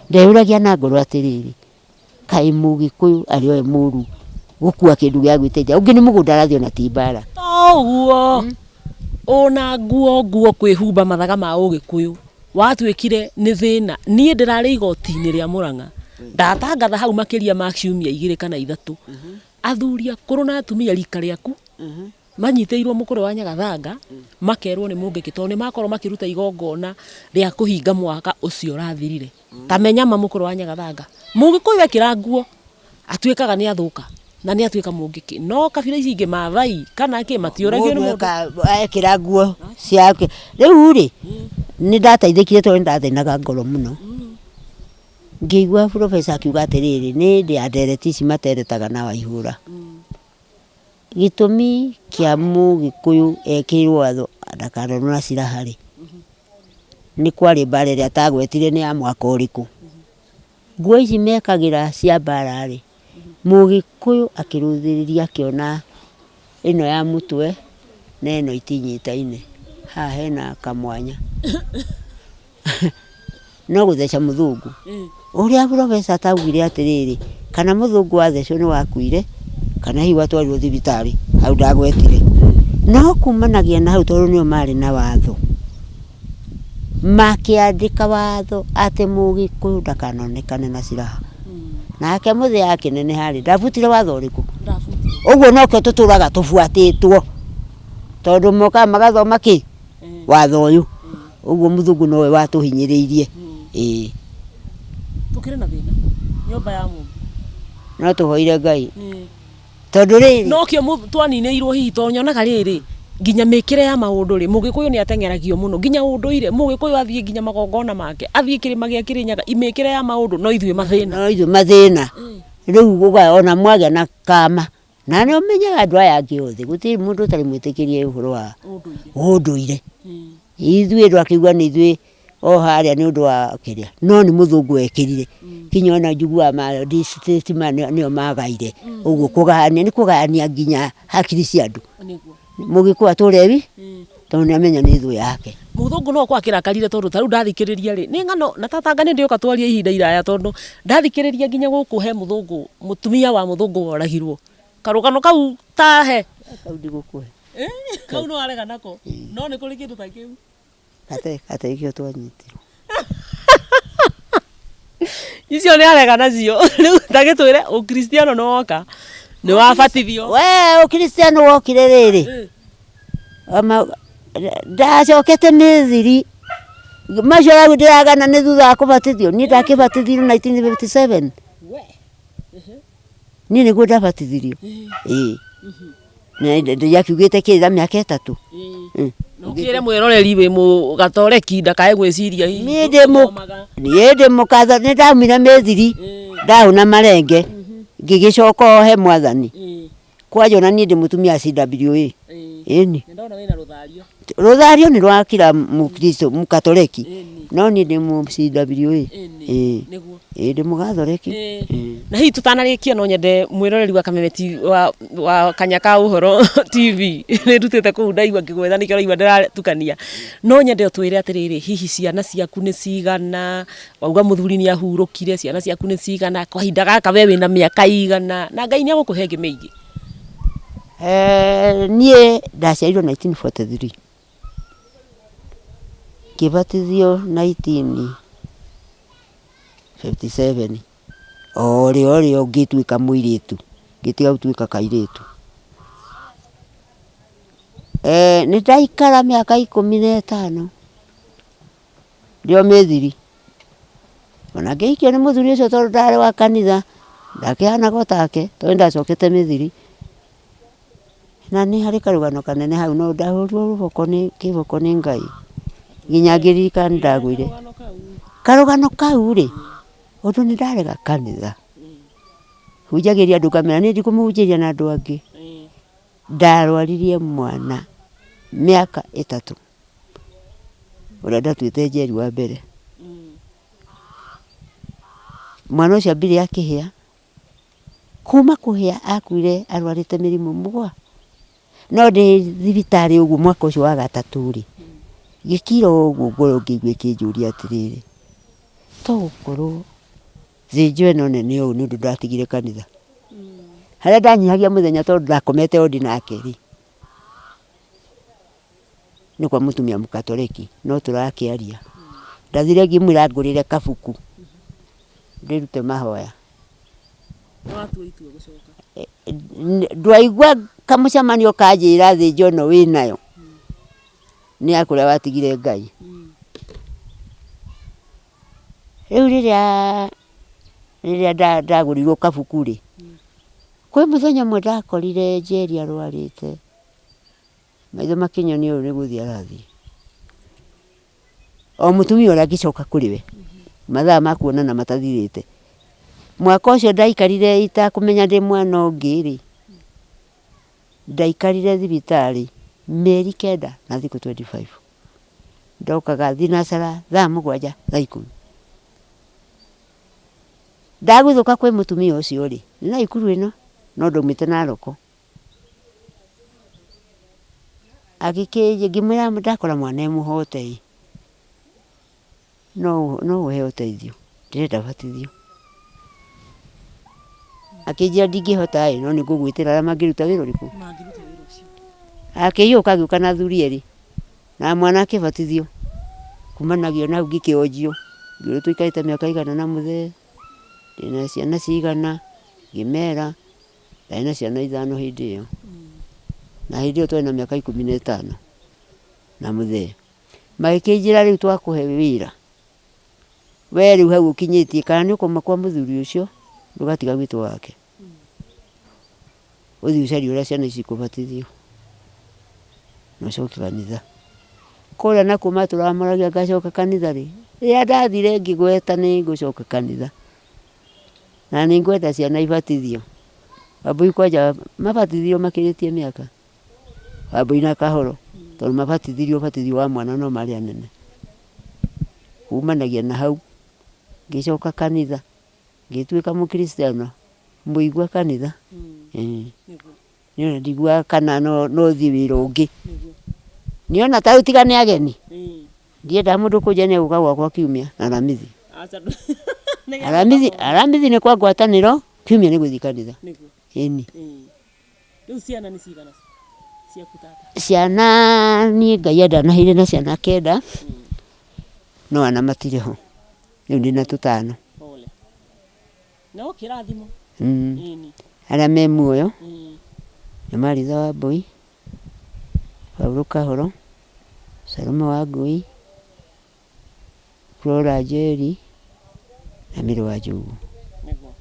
Ndeyũragia na ngoro atĩrĩrĩ, kaĩ mũgĩkũyũ arĩ oe mũru gũkua kĩndũ gĩa gwĩteithia, ũngĩ nĩ mũgũnda arathiĩ ona ti mbara. To ũguo, ona nguo nguo kwĩhumba mathaga ma ũgĩkũyũ watuĩkire nĩ thĩna. Niĩ ndĩrarĩ igoti-inĩ rĩa Mũrang'a, ndatangatha hau makĩria ma ciumia igĩrĩ kana ithatũ, athuri akũrũ na atumia rika rĩaku manyitĩirwo mũkũrwe wa Nyagathanga, makerwo nĩ mũngĩkĩ tondũ nĩ makorwo makĩruta igongona rĩa kũhinga mwaka ũcio ũrathirire. Ta menya ma mũkũrwe wa Nyagathanga, mũgĩkũyũ ekĩra nguo atuĩkaga nĩ athũka na nĩ atuĩka mũngĩkĩ. No kabira ici ingĩ Maathai kana kĩ matiũragio nĩ mũndũ. Ekĩra nguo ciake. Rĩu rĩ, nĩ ndateithĩkire tondũ nĩ ndathĩnaga ngoro mũno. Ngĩigua professor akiuga atĩrĩrĩ, nĩ hĩndĩ ya ndereti ici materetaga na Waihũra. Gĩtũmi kĩa mũgĩkũyũ ekĩrĩrwo watho ndakanonwo na silaha rĩ, nĩ kwarĩ mbara ĩrĩa atagwetire nĩ ya mwaka ũrĩkũ. Nguo ici mekagĩra cia mbara rĩ, mũgĩkũyũ akĩrũthĩrĩria akĩona ĩno ya mũtwe na ĩno itinyitaine, haha hena kamwanya. No gũtheca mũthũngũ. Ũrĩa professor ataugire atĩrĩrĩ, kana mũthũngũ athecwo nĩ wakuire, kana hihi watwarirwo thibitarĩ, hau ndagwetire. No kumanagia na hau tondũ nĩo marĩ na watho, makĩandĩka watho atĩ mũgĩkũyũ ndakanonekane na silaha. Nake mũthee akĩneneha rĩ, ndabutire watho ũrĩkũ? Ũguo nokĩo tũtũraga tũbuatĩtwo, tondũ mokaga magathoma kĩ? Watho ũyũ. Ũguo mũthũngũ nowe watũhinyĩrĩirie. Ĩĩ. Tũkĩrĩ na thĩna nyũmba ya Mũmbi. No tũhoire Ngai. Tondũ rĩrĩ. Nokĩo twaninĩirwo hihi tondũ nyonaga rĩrĩ nginya mĩkĩre ya maũndũ rĩ, mũgĩkũyũ nĩ ateng'eragio mũno nginya ũndũire, mũgĩkũyũ athiĩ nginya magongona make, athiĩ kĩrĩma gĩa Kĩrĩnyaga, mĩkĩre ya maũndũ no ithuĩ mathĩna. No ithuĩ mathĩna. Rĩu ona mwagĩa na kama, na nĩ ũmenyaga andũ aya angĩ othe, gũtirĩ mũndũ ũtarĩ mwĩtĩkĩrie ũhoro wa ũndũire. Ithuĩ ndwakĩigua nĩ ithuĩ o harĩa nĩ ũndũ wa kĩrĩa, no nĩ mũthũngũ wekĩrire. Kinya ona njiguaga ma district nĩo magaire. Ũguo kũgayania nĩ kũgayania nginya hakiri cia andũ. Mũgĩkũyũ atũre wi, tondũ nĩ amenya nĩ thũ yake. Mũthũngũ no akorwo akĩrakarire tondũ ta rĩu ndathikĩrĩria rĩ, nĩ ng'ano na tata anga nĩ ndĩũka twarie ihinda iraya tondũ ndathikĩrĩria nginya gũkũ he mũthũngũ, mũtumia wa mũthũngũ woragirwo. Karũgano kau tahe. Kau ndigũkũhe. Kau no arega nako. No nĩ kũrĩ kĩndũ ta kĩu. Kate kĩo twanyitirwo. Icio nĩ arega nacio. Rĩu ta gĩtwĩre ũkristiano nĩ woka. Nĩ wabatithio. We ũkristiano wokire rĩrĩ. Ndacokete mĩthiri. Macio rĩu ndĩragana nĩ thutha wa kũbatithio. Niĩ ndakĩbatithirio 1957. Niĩ nĩguo ndabatithirio. Ĩĩ. Na ndiakiugĩte kĩrĩra mĩaka ĩtatũ. Ũkĩre mwĩroreri wĩ mũgatoreki ndakae gwĩciria hihi. Niĩ ndĩ mũkatho, nĩ ndaumire mĩthiri, ndahũna marenge, ngĩgĩcoka o he mwathani. Kwanja ona niĩ ndĩ mũtumia wa CWA. Ĩni. Ndona wĩna rũthario. Rũthario nĩ rwa kila mũkristo, mũkatoreki. No niĩ ndĩ mũ CWA. Ĩĩ. Ĩĩ ndĩ mũgathoreki. Na hihi tũtanarĩkia no nyende mwĩroreri wa Kameme TV, wa Kanya ka Ũhoro TV, nĩ ndutĩte kũu ndaigua ngĩgwetha nĩkĩo ũraigua ndĩratukania. No nyende ũtwĩre atĩrĩrĩ, hihi ciana ciaku nĩ cigana, wauga mũthuri nĩ ahurũkire, ciana ciaku nĩ cigana, kahinda gaka we wĩna mĩaka igana, na Ngai nĩ egũkũhe ĩngĩ mĩingĩ. Niĩ ndaciarirwo 1943. Ngĩbatithio 1957. O rĩo rĩo ngĩtuĩka mũirĩtu, ngĩtiga gũtuĩka kairĩtu. Nĩ ndaikara mĩaka ikũmi na ĩtano ndĩ o mĩthiri. Ona ngĩhikio nĩ mũthuri ũcio tondũ ndarĩ wa kanitha, ndakĩhanaga o take tondũ nĩ ndacokete mĩthiri. Na nĩ harĩ karũgano kanene hau no ndahũrirwo rũboko nĩ kĩboko nĩ Ngai. Nginya ngĩririkana nĩ ndagũire. Karũgano kau rĩ, ũndũ nĩ ndarega kanitha. Hunjagĩria andũ ngamera niĩ ndikũmũhunjĩria na andũ angĩ. Ndarwaririe mwana mĩaka ĩtatũ. Ũrĩa ndatuĩte Njeri wa mbere. Mwana ũcio ambire akĩhĩa. Kuma kũhĩa akuire arwarĩte mĩrimũ mũgwa. No ndĩ thibitarĩ ũguo mwaka ũcio wa gatatũ rĩ, gĩkira ũguo ngoro ngĩigua ĩkĩnjũria atĩrĩrĩ, to gũkorwo thĩnjo ĩno nene ũũ nĩ ũndũ ndatigire kanitha. Harĩa ndanyihagia mũthenya tondũ ndakomete wodi nake rĩ, nĩ kwa mũtumia mũkatoreki no tũrakĩaria. Ndathire ngĩmwĩra ngũrĩre kabuku ndĩrute mahoya. Nĩwatua itua gũcoka. Ndwaigua kamũcemanio kanjĩra thĩnjo ĩno wĩnayo nĩ ya kũrĩa watigire Ngai. Rĩu rĩrĩa rĩrĩa ndagũrĩirwo kabuku rĩ, kwĩ mũthenya ũmwe ndakorire Njeri arwarĩte, maitho makĩnyonia ũyũ nĩ gũthiĩ arathiĩ. O mũtumia ũrĩa ngĩcoka kũrĩ we, mathaa ma kuonana matathirĩte. Mwaka ũcio ndaikarire itakũmenya ndĩ mwana ũngĩ rĩ, ndaikarire thibitarĩ mĩeri kenda na thikũ 25. Ndokaga thinacara thaa mũgwanja thaa ikũmi. Ndaguthũka kwĩ mũtumia ũcio rĩ, nĩ Naikuru ĩno no ndaumĩte Naroko. Ngĩmwĩra ndakora mwana e mũhote ĩ, no no ũhe ũteithio, ndĩrenda batithio. Akĩnjĩra ndingĩhota ĩ, no nĩ ngũgwĩtĩra arĩa mangĩruta wĩra ũrĩkũ? Mangĩruta wĩra ũcio. Akĩiyũka agĩũka na athuri erĩ, na mwana akĩbatithio. Kumanagia na hau ngĩkĩonjio, ngĩũrio tũikarĩte mĩaka ĩigana na mũthee, ndĩna ciana cigana, ngĩmera. Ndarĩ na ciana ithano hĩndĩ ĩyo, na hĩndĩ ĩyo twarĩ na mĩaka ikũmi na ĩtano na mũthee. Magĩkĩnjĩra rĩu twakũhe wĩra, we rĩu hau ũkinyĩtie kana nĩ ũkauma kwa mũthuri ũcio ndũgatiga gwĩtwo wake, ũthiĩ ũcarie ũrĩa ciana ici ikũbatithio na ũcoke kanitha. Kũrĩa nakuo matũramoragia ngacoka kanitha rĩ, rĩrĩa ndathire ngĩgweta nĩ ngũcoka kanitha. Na nĩ ngwenda ciana ibatithio. Wambũi kwanja mabatithirio makĩrĩtie mĩaka, Wambũi na Kahoro, tondũ mabatithirio ũbatithio wa mwana no marĩ anene. Kumanagia na hau, ngĩcoka kanitha, ngĩtuĩka mũkristiano, mũigua kanitha. Ĩĩ. Niĩ ona ndiguaga kana no thiĩ wĩra ũngĩ. Niĩ ona ta rĩu tiga nĩ ageni, ndiendaga mũndũ kũnjĩra nĩ egũka gwakwa kiumia na Aramithi. Aramithi, Aramithi nĩ kwa ngwatanĩro, kiumia nĩ gũthiĩ kanitha. Ĩni. Rĩu ciana nĩ cigana ciaku tata? Ciana niĩ Ngai andanaheire na ciana kenda, no ana matirĩ ho. Rĩu ndĩna tũtano. Pole. No kĩrathimo. Ĩni. Arĩa me muoyo nĩ Maritha Wambũi, Paũlũ Kahoro, Salome Wangũi, Flora Njeri na Mary Wanjũgũ. Nĩguo.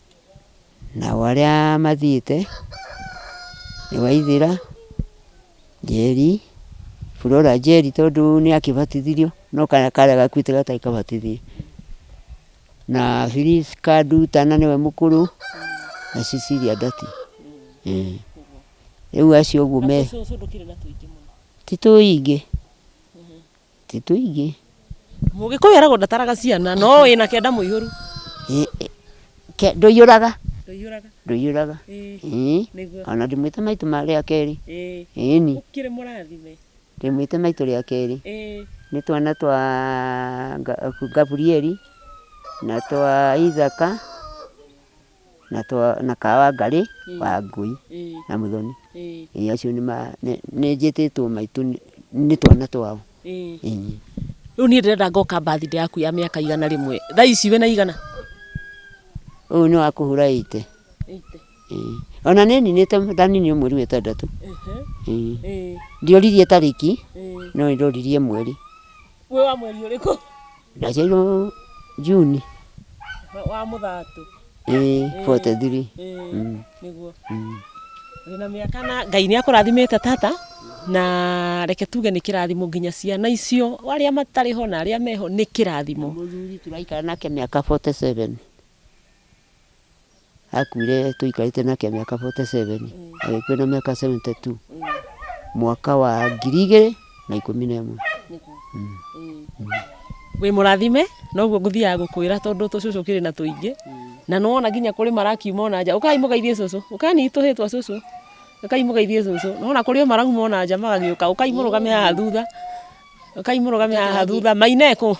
Nao arĩa mathiĩte nĩ Waithĩra, Njeri, Flora Njeri tondũ nĩ akĩbatithirio no kana karĩa gakuĩte gatarĩ kabatithie. Na Priska Nduta na nĩwe mũkũrũ na Cecilia Ndati. Rĩu acio ũguo me Tũcũcũ ndũkĩrĩ na tũingĩ mũno. Ti tũingĩ, ti tũingĩ. Mũgĩkũyũ eragwo ndataraga ciana no wĩna kenda mũihũru. Ndũiyũraga. Ndũiyũraga. Ndũiyũraga. Ĩĩ. Nĩguo. Ona ndĩmwĩte maitũ ma rĩa kerĩ. Ĩĩni. Ũkĩrĩ mũrathime. Ndĩmwĩte maitũ rĩa kerĩ. Nĩ twana twa Gaburieli na twa Ithaka na twa na ka Wangarĩ wa Ngũi na Mũthoni. Ĩĩ acio nĩ njĩtĩtwo maitũ nĩ twana twao. Rĩu niĩ ndĩrenda ngoka birthday yaku ya mĩaka 100. Thaa ici wĩna igana? Ũyũ nĩ wa kũhũra 80. 80. Ĩĩ. Ona nĩ ninĩte ndaninire mweri wa ĩtandatũ. Ĩĩ. Ndioririe tarĩki no nĩ ndoririe mweri. Wĩ wa mweri ũrĩkũ? Ndaciarirwo June. Wa mũthatũ. Ĩĩ, 43. Nĩguo. Wĩna mĩaka na Ngai nĩ akũrathimĩte tata na reke tuge nĩ kĩrathimo nginya ciana icio arĩa matarĩ ho na arĩa meho nĩ kĩrathimo. Mũthuri tũraikara nake mĩaka 47. Akuire tũikarĩte nake mĩaka 47, agĩkua na mĩaka 72, mwaka wa 2011. Wĩ mũrathime noguo ngũthiaga gũkwĩra tondũ tũcũcũ kĩrĩ na tũingĩ na nĩwona nginya kũrĩ marakiuma ona nja ũkai mũgeithie cũcũ ũkani tũhĩ twa cũcũ. Ũkai mũgeithie cũcũ. Nĩwona kũrĩ o marauma ona nja magagĩũka. Ũkai mũrũgame haha thutha. Ũkai mũrũgame haha thutha. Maina ĩkũ?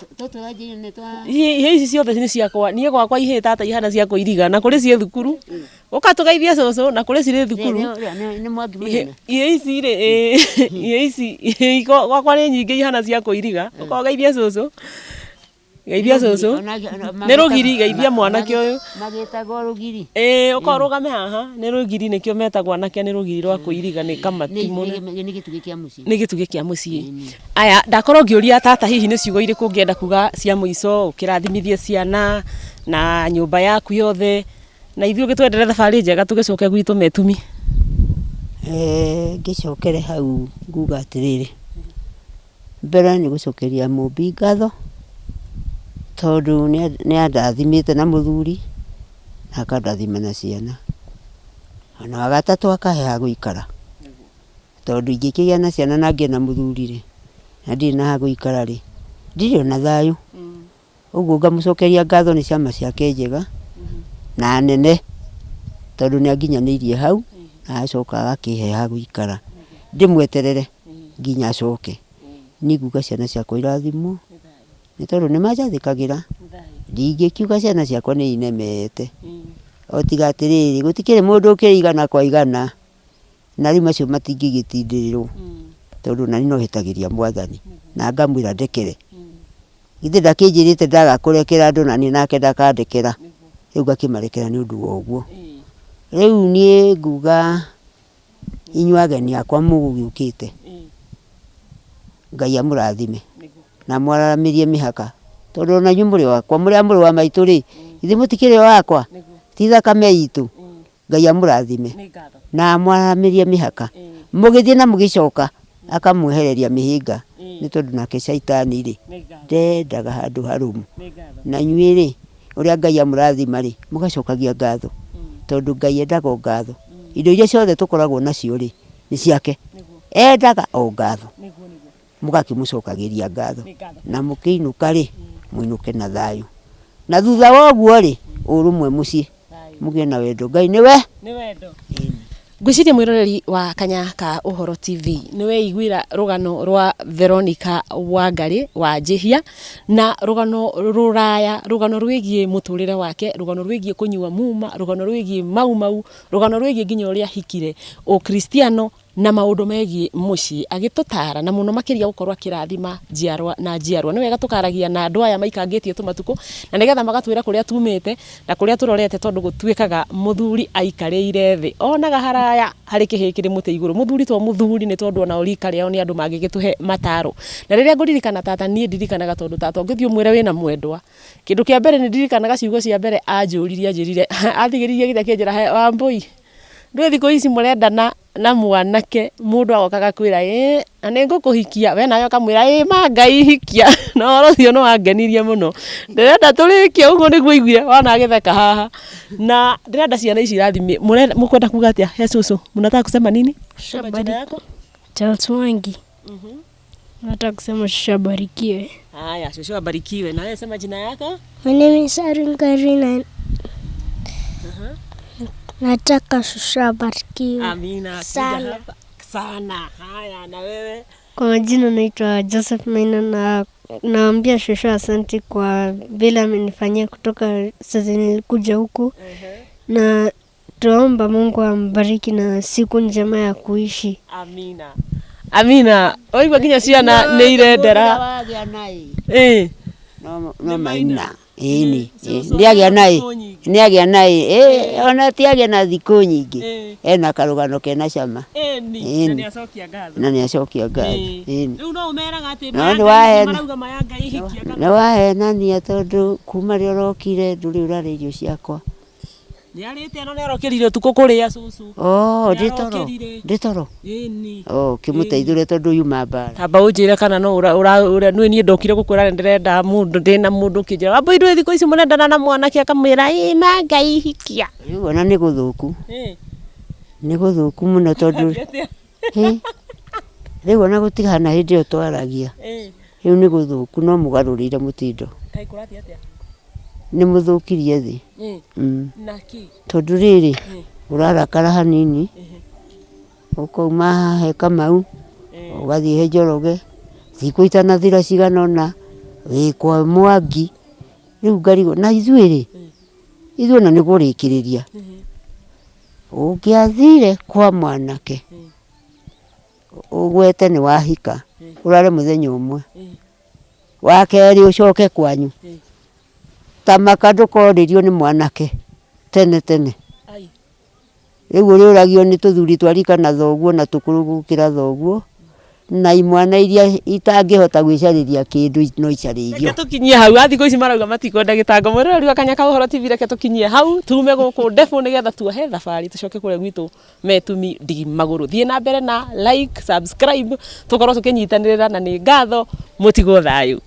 Ihĩĩ ici ciothe nĩ ciakwa. Niĩ gwakwa ihĩĩ tata ihana cia kũiriga. Na kũrĩ ciĩ thukuru. Ũka tũgeithie cũcũ na kũrĩ cirĩ thukuru. Ihĩĩ ici rĩ, ihĩĩ ici gwakwa nĩ nyingĩ ihana cia kũiriga. Ũka ũgeithie cũcũ. Geithia cũcũ. Nĩ rũgiri, geithia mwanake ũyũ. Magĩtagwo rũgiri. Ĩĩ ũka ũrũgame haha. Nĩ rũgiri nĩkĩo metagwo anake nĩ rũgiri rwa kũiriga nĩ kamatimũ. Nĩ gĩtugĩ kĩa mũciĩ. Nĩ gĩtugĩ kĩa mũciĩ. Aya, ndakorwo ngĩũria tata hihi nĩ ciugo irĩkũ ũngĩenda kuga cia mũico ũkĩrathimithie ciana na nyũmba yaku yothe na ithuĩ ũgĩtwendere thabarĩ njega tũgĩcoke gwitũ metumi. Ngĩcokere hau nguga atĩrĩrĩ, Mbere nĩ gũcokeria Mũmbi ngatho, tondũ nĩ andathimĩte na mũthuri, na akandathima na ciana. Na wa gatatũ akahe ha gũikara, tondũ ingĩkĩgĩa na ciana na ngĩe na mũthuri rĩ, na ndirĩ na ha gũikara rĩ, ndirĩ ona thayũ. Ũguo ngamũcokeria ngatho nĩ ciama ciake njega na nene, tondũ nĩ anginyanĩirie hau na agacoka agakĩhe ha gũikara, ndĩmweterere nginya acoke. Niĩ nguga ciana ciakwa irathimwo, nĩ tondũ nĩ manjathĩkagĩra, ndingĩkiuga ciana ciakwa nĩ inemete, o tiga atĩrĩrĩ, gũtikĩrĩ mũndũ ũkĩrĩ igana kwa igana, na rĩu macio matingĩgĩtindĩrĩrwo, tondũ ona niĩ no hĩtagĩria Mwathani, na ngamwĩra ndekere. Githĩ ndakĩnjĩrĩte ndaga kũrekera andũ na niĩ nake ndakandekera? Rĩu ngakĩmarekera nĩ ũndũ wa ũguo. Rĩu niĩ nguga inyuĩ ageni akwa mũgũgĩũkĩte, Ngai amũrathime na amwararamĩrie mĩhaka, tondũ ona inyuĩ mũrĩ o akwa, mũrĩ a mũrũ wa maitũ rĩ, githĩ mũtikĩrĩ o akwa? Ti thakame itũ? Ngai amũrathime na amwaramĩrie mĩhaka mũgĩthiĩ na mũgĩcoka akamwehereria mĩhĩnga nĩ tondũ nake caitani rĩ ndendaga handũ harũmu. Na inyuĩ rĩ ũrĩa Ngai amũrathima rĩ mũgacokagia ngatho tondũ Ngai endaga o ngatho. Indo iria ciothe tũkoragwo nacio rĩ nĩ ciake, endaga o ngatho mũgakĩmũcokagĩria ngatho na mũkĩinũka rĩ mũinũke na thayũ. Na thutha wa ũguo rĩ ũrũmwe mũciĩ. Mũgĩe na wendo. Ngai nĩwe. Nĩ wendo. Ngwĩciria mwĩroreri wa Kanya ka Ũhoro TV nĩ weiguĩra rũgano rwa Veronica Wangarĩ wa Njĩhia na rũgano rũraya, rũgano rwĩgiĩ mũtũrĩre wake, rũgano rwĩgiĩ kũnyua muma, rũgano rwĩgiĩ mau mau, rũgano rwĩgiĩ nginya ũrĩa ahikire, ũkristiano na maũndũ megiĩ mũciĩ, agĩtũtaara na mũno makĩria gũkorwo akĩrathima njiarwa na njiarwa. Nĩ wega tũkaragia na andũ aya maikangĩtie tũmatukũ na nĩgetha magatwĩra kũrĩa tumĩte na kũrĩa tũrorete tondũ gũtuĩkaga mũthuri aikarĩire thĩ onaga haraya harĩ kĩhĩĩ kĩrĩ mũtĩ igũrũ. Mũthuri to mũthuri nĩ tondũ onao rika rĩao nĩ andũ mangĩgĩtũhe mataro. Na rĩrĩa ngũririkana tata niĩ ndirikanaga tondũ tata ũngĩthiĩ ũmwĩre wĩna mwendwa, kĩndũ kĩa mbere nĩ ndirikanaga ciugo cia mbere anjũririe anjĩrire athigĩrĩirie gĩtĩ akĩnjĩra Wambũi, Ndũĩ thikũ ici mũrendana na mwanake mũndũ agoka agakwĩra ĩĩ na nĩ ngũkũhikia we nawe ũkamwĩra ĩĩ ma Ngai hikia na ũhoro ũcio nĩ wangenirie mũno. Ndĩrenda tũrĩkie ũguo nĩguo aiguire wona agĩtheka haha. Na ndĩrenda ciana ici irathime, mũkwenda kuga atĩa he cũcũ? Mnataka kusema nini? Sema jina yako. Charles Mwangi. Nataka kusema shushu abarikiwe. Haya, shushu abarikiwe. Na wewe sema jina yako. My name is Irene Karina. Nataka shushu abarikiwe. Amina. Kuja Sana. hapa. Sana. Haya, na wewe? Kwa majina naitwa Joseph Maina na naambia shushu asante kwa vile amenifanyia kutoka sasa nilikuja huku na tuomba Mungu ambariki na siku njema ya kuishi. Amina. Amina. Waigua nginya ciana nĩ irendera. Wagĩa naĩ Ĩĩ. no maina ĩni Cũcũ nĩagĩa naĩ thikũ nyingĩ. nĩagĩa naĩ ĩ ona tiagĩa na thikũ nyingĩ Ĩĩ. ena karũgano kena cama Ĩni. Ĩni. Na nĩacokia ngatho. na nĩacokia ngatho Ĩĩ. ĩni Rĩu no ũmeraga atĩ No, maya nĩ Ngai wahena. marauga maya Ngai hikia kana nĩ wahenania tondũ kuma rĩrĩa ũrokire ndũrĩ ũrarĩa irio ciakwa Nĩ arĩte no nĩ arokĩrire ũtukũ kũrĩa cũcũ. Oh, Nĩ ndĩ toro arokĩrire. ndĩ toro Ĩni. oh kĩmũteithũre tondũ yuma mbara Tamba ũnjĩre kana no ũra ũra ũra nĩ niĩ ndokire gũkwĩra nĩ ndĩrenda mũndũ ndĩna mũndũ ũkĩnjĩra Wambũi ndũĩ thikũ ici mũrendana na mwanake akamwĩra ĩ ma Ngai hikia. Rĩu ona nĩ gũthũku Ĩ. nĩ gũthũku mũno tondũ Atĩa? Hĩ, rĩu ona gũtihana hĩndĩ ĩyo twaragia Ĩ. rĩu nĩ gũthũku no mũgarũrĩire mũtindo Kaĩ kũrathiĩ atĩa? Nĩ mũthũkirie thĩ. Mm. Mm. Na kĩ? Tondũ rĩrĩ, ũrarakara hanini, Ũkauma haha he Kamau, ũgathiĩ he Njoroge, thikũ itanathira cigana ũna, wĩ kwa Mwangi, rĩu ngarigwo na ithuĩ rĩ, ithuĩ ona nĩ kũrĩkĩrĩria. Ũngĩathire kwa mwanake, ũgwete nĩ wahika, ũrare mũthenya ũmwe, wa kerĩ ũcoke kwanyu, ta maka ndũkorĩrio nĩ mwanake tene tene. Rĩu ũrĩũragio nĩ tũthuri twa rika na thoguo na tũkũrũ gũkĩra thoguo, na imwana iria itangĩhota gwĩcarĩria kĩndũ no icarĩirio. Reke tũkinyie hau a thikũ ici marauga matikwenda gĩtango mwĩroreri wa Kanya ka Ũhoro TV reke tũkinyie hau tume gũkũ ndebũ nĩgetha tuohe thabarĩ tũcoke kũrĩa gwitũ metumi ndigi magũrũ thiĩ na mbere na like subscribe tũkorwo tũkĩnyitanĩrĩra na nĩ ngatho mũtigwo thayũ.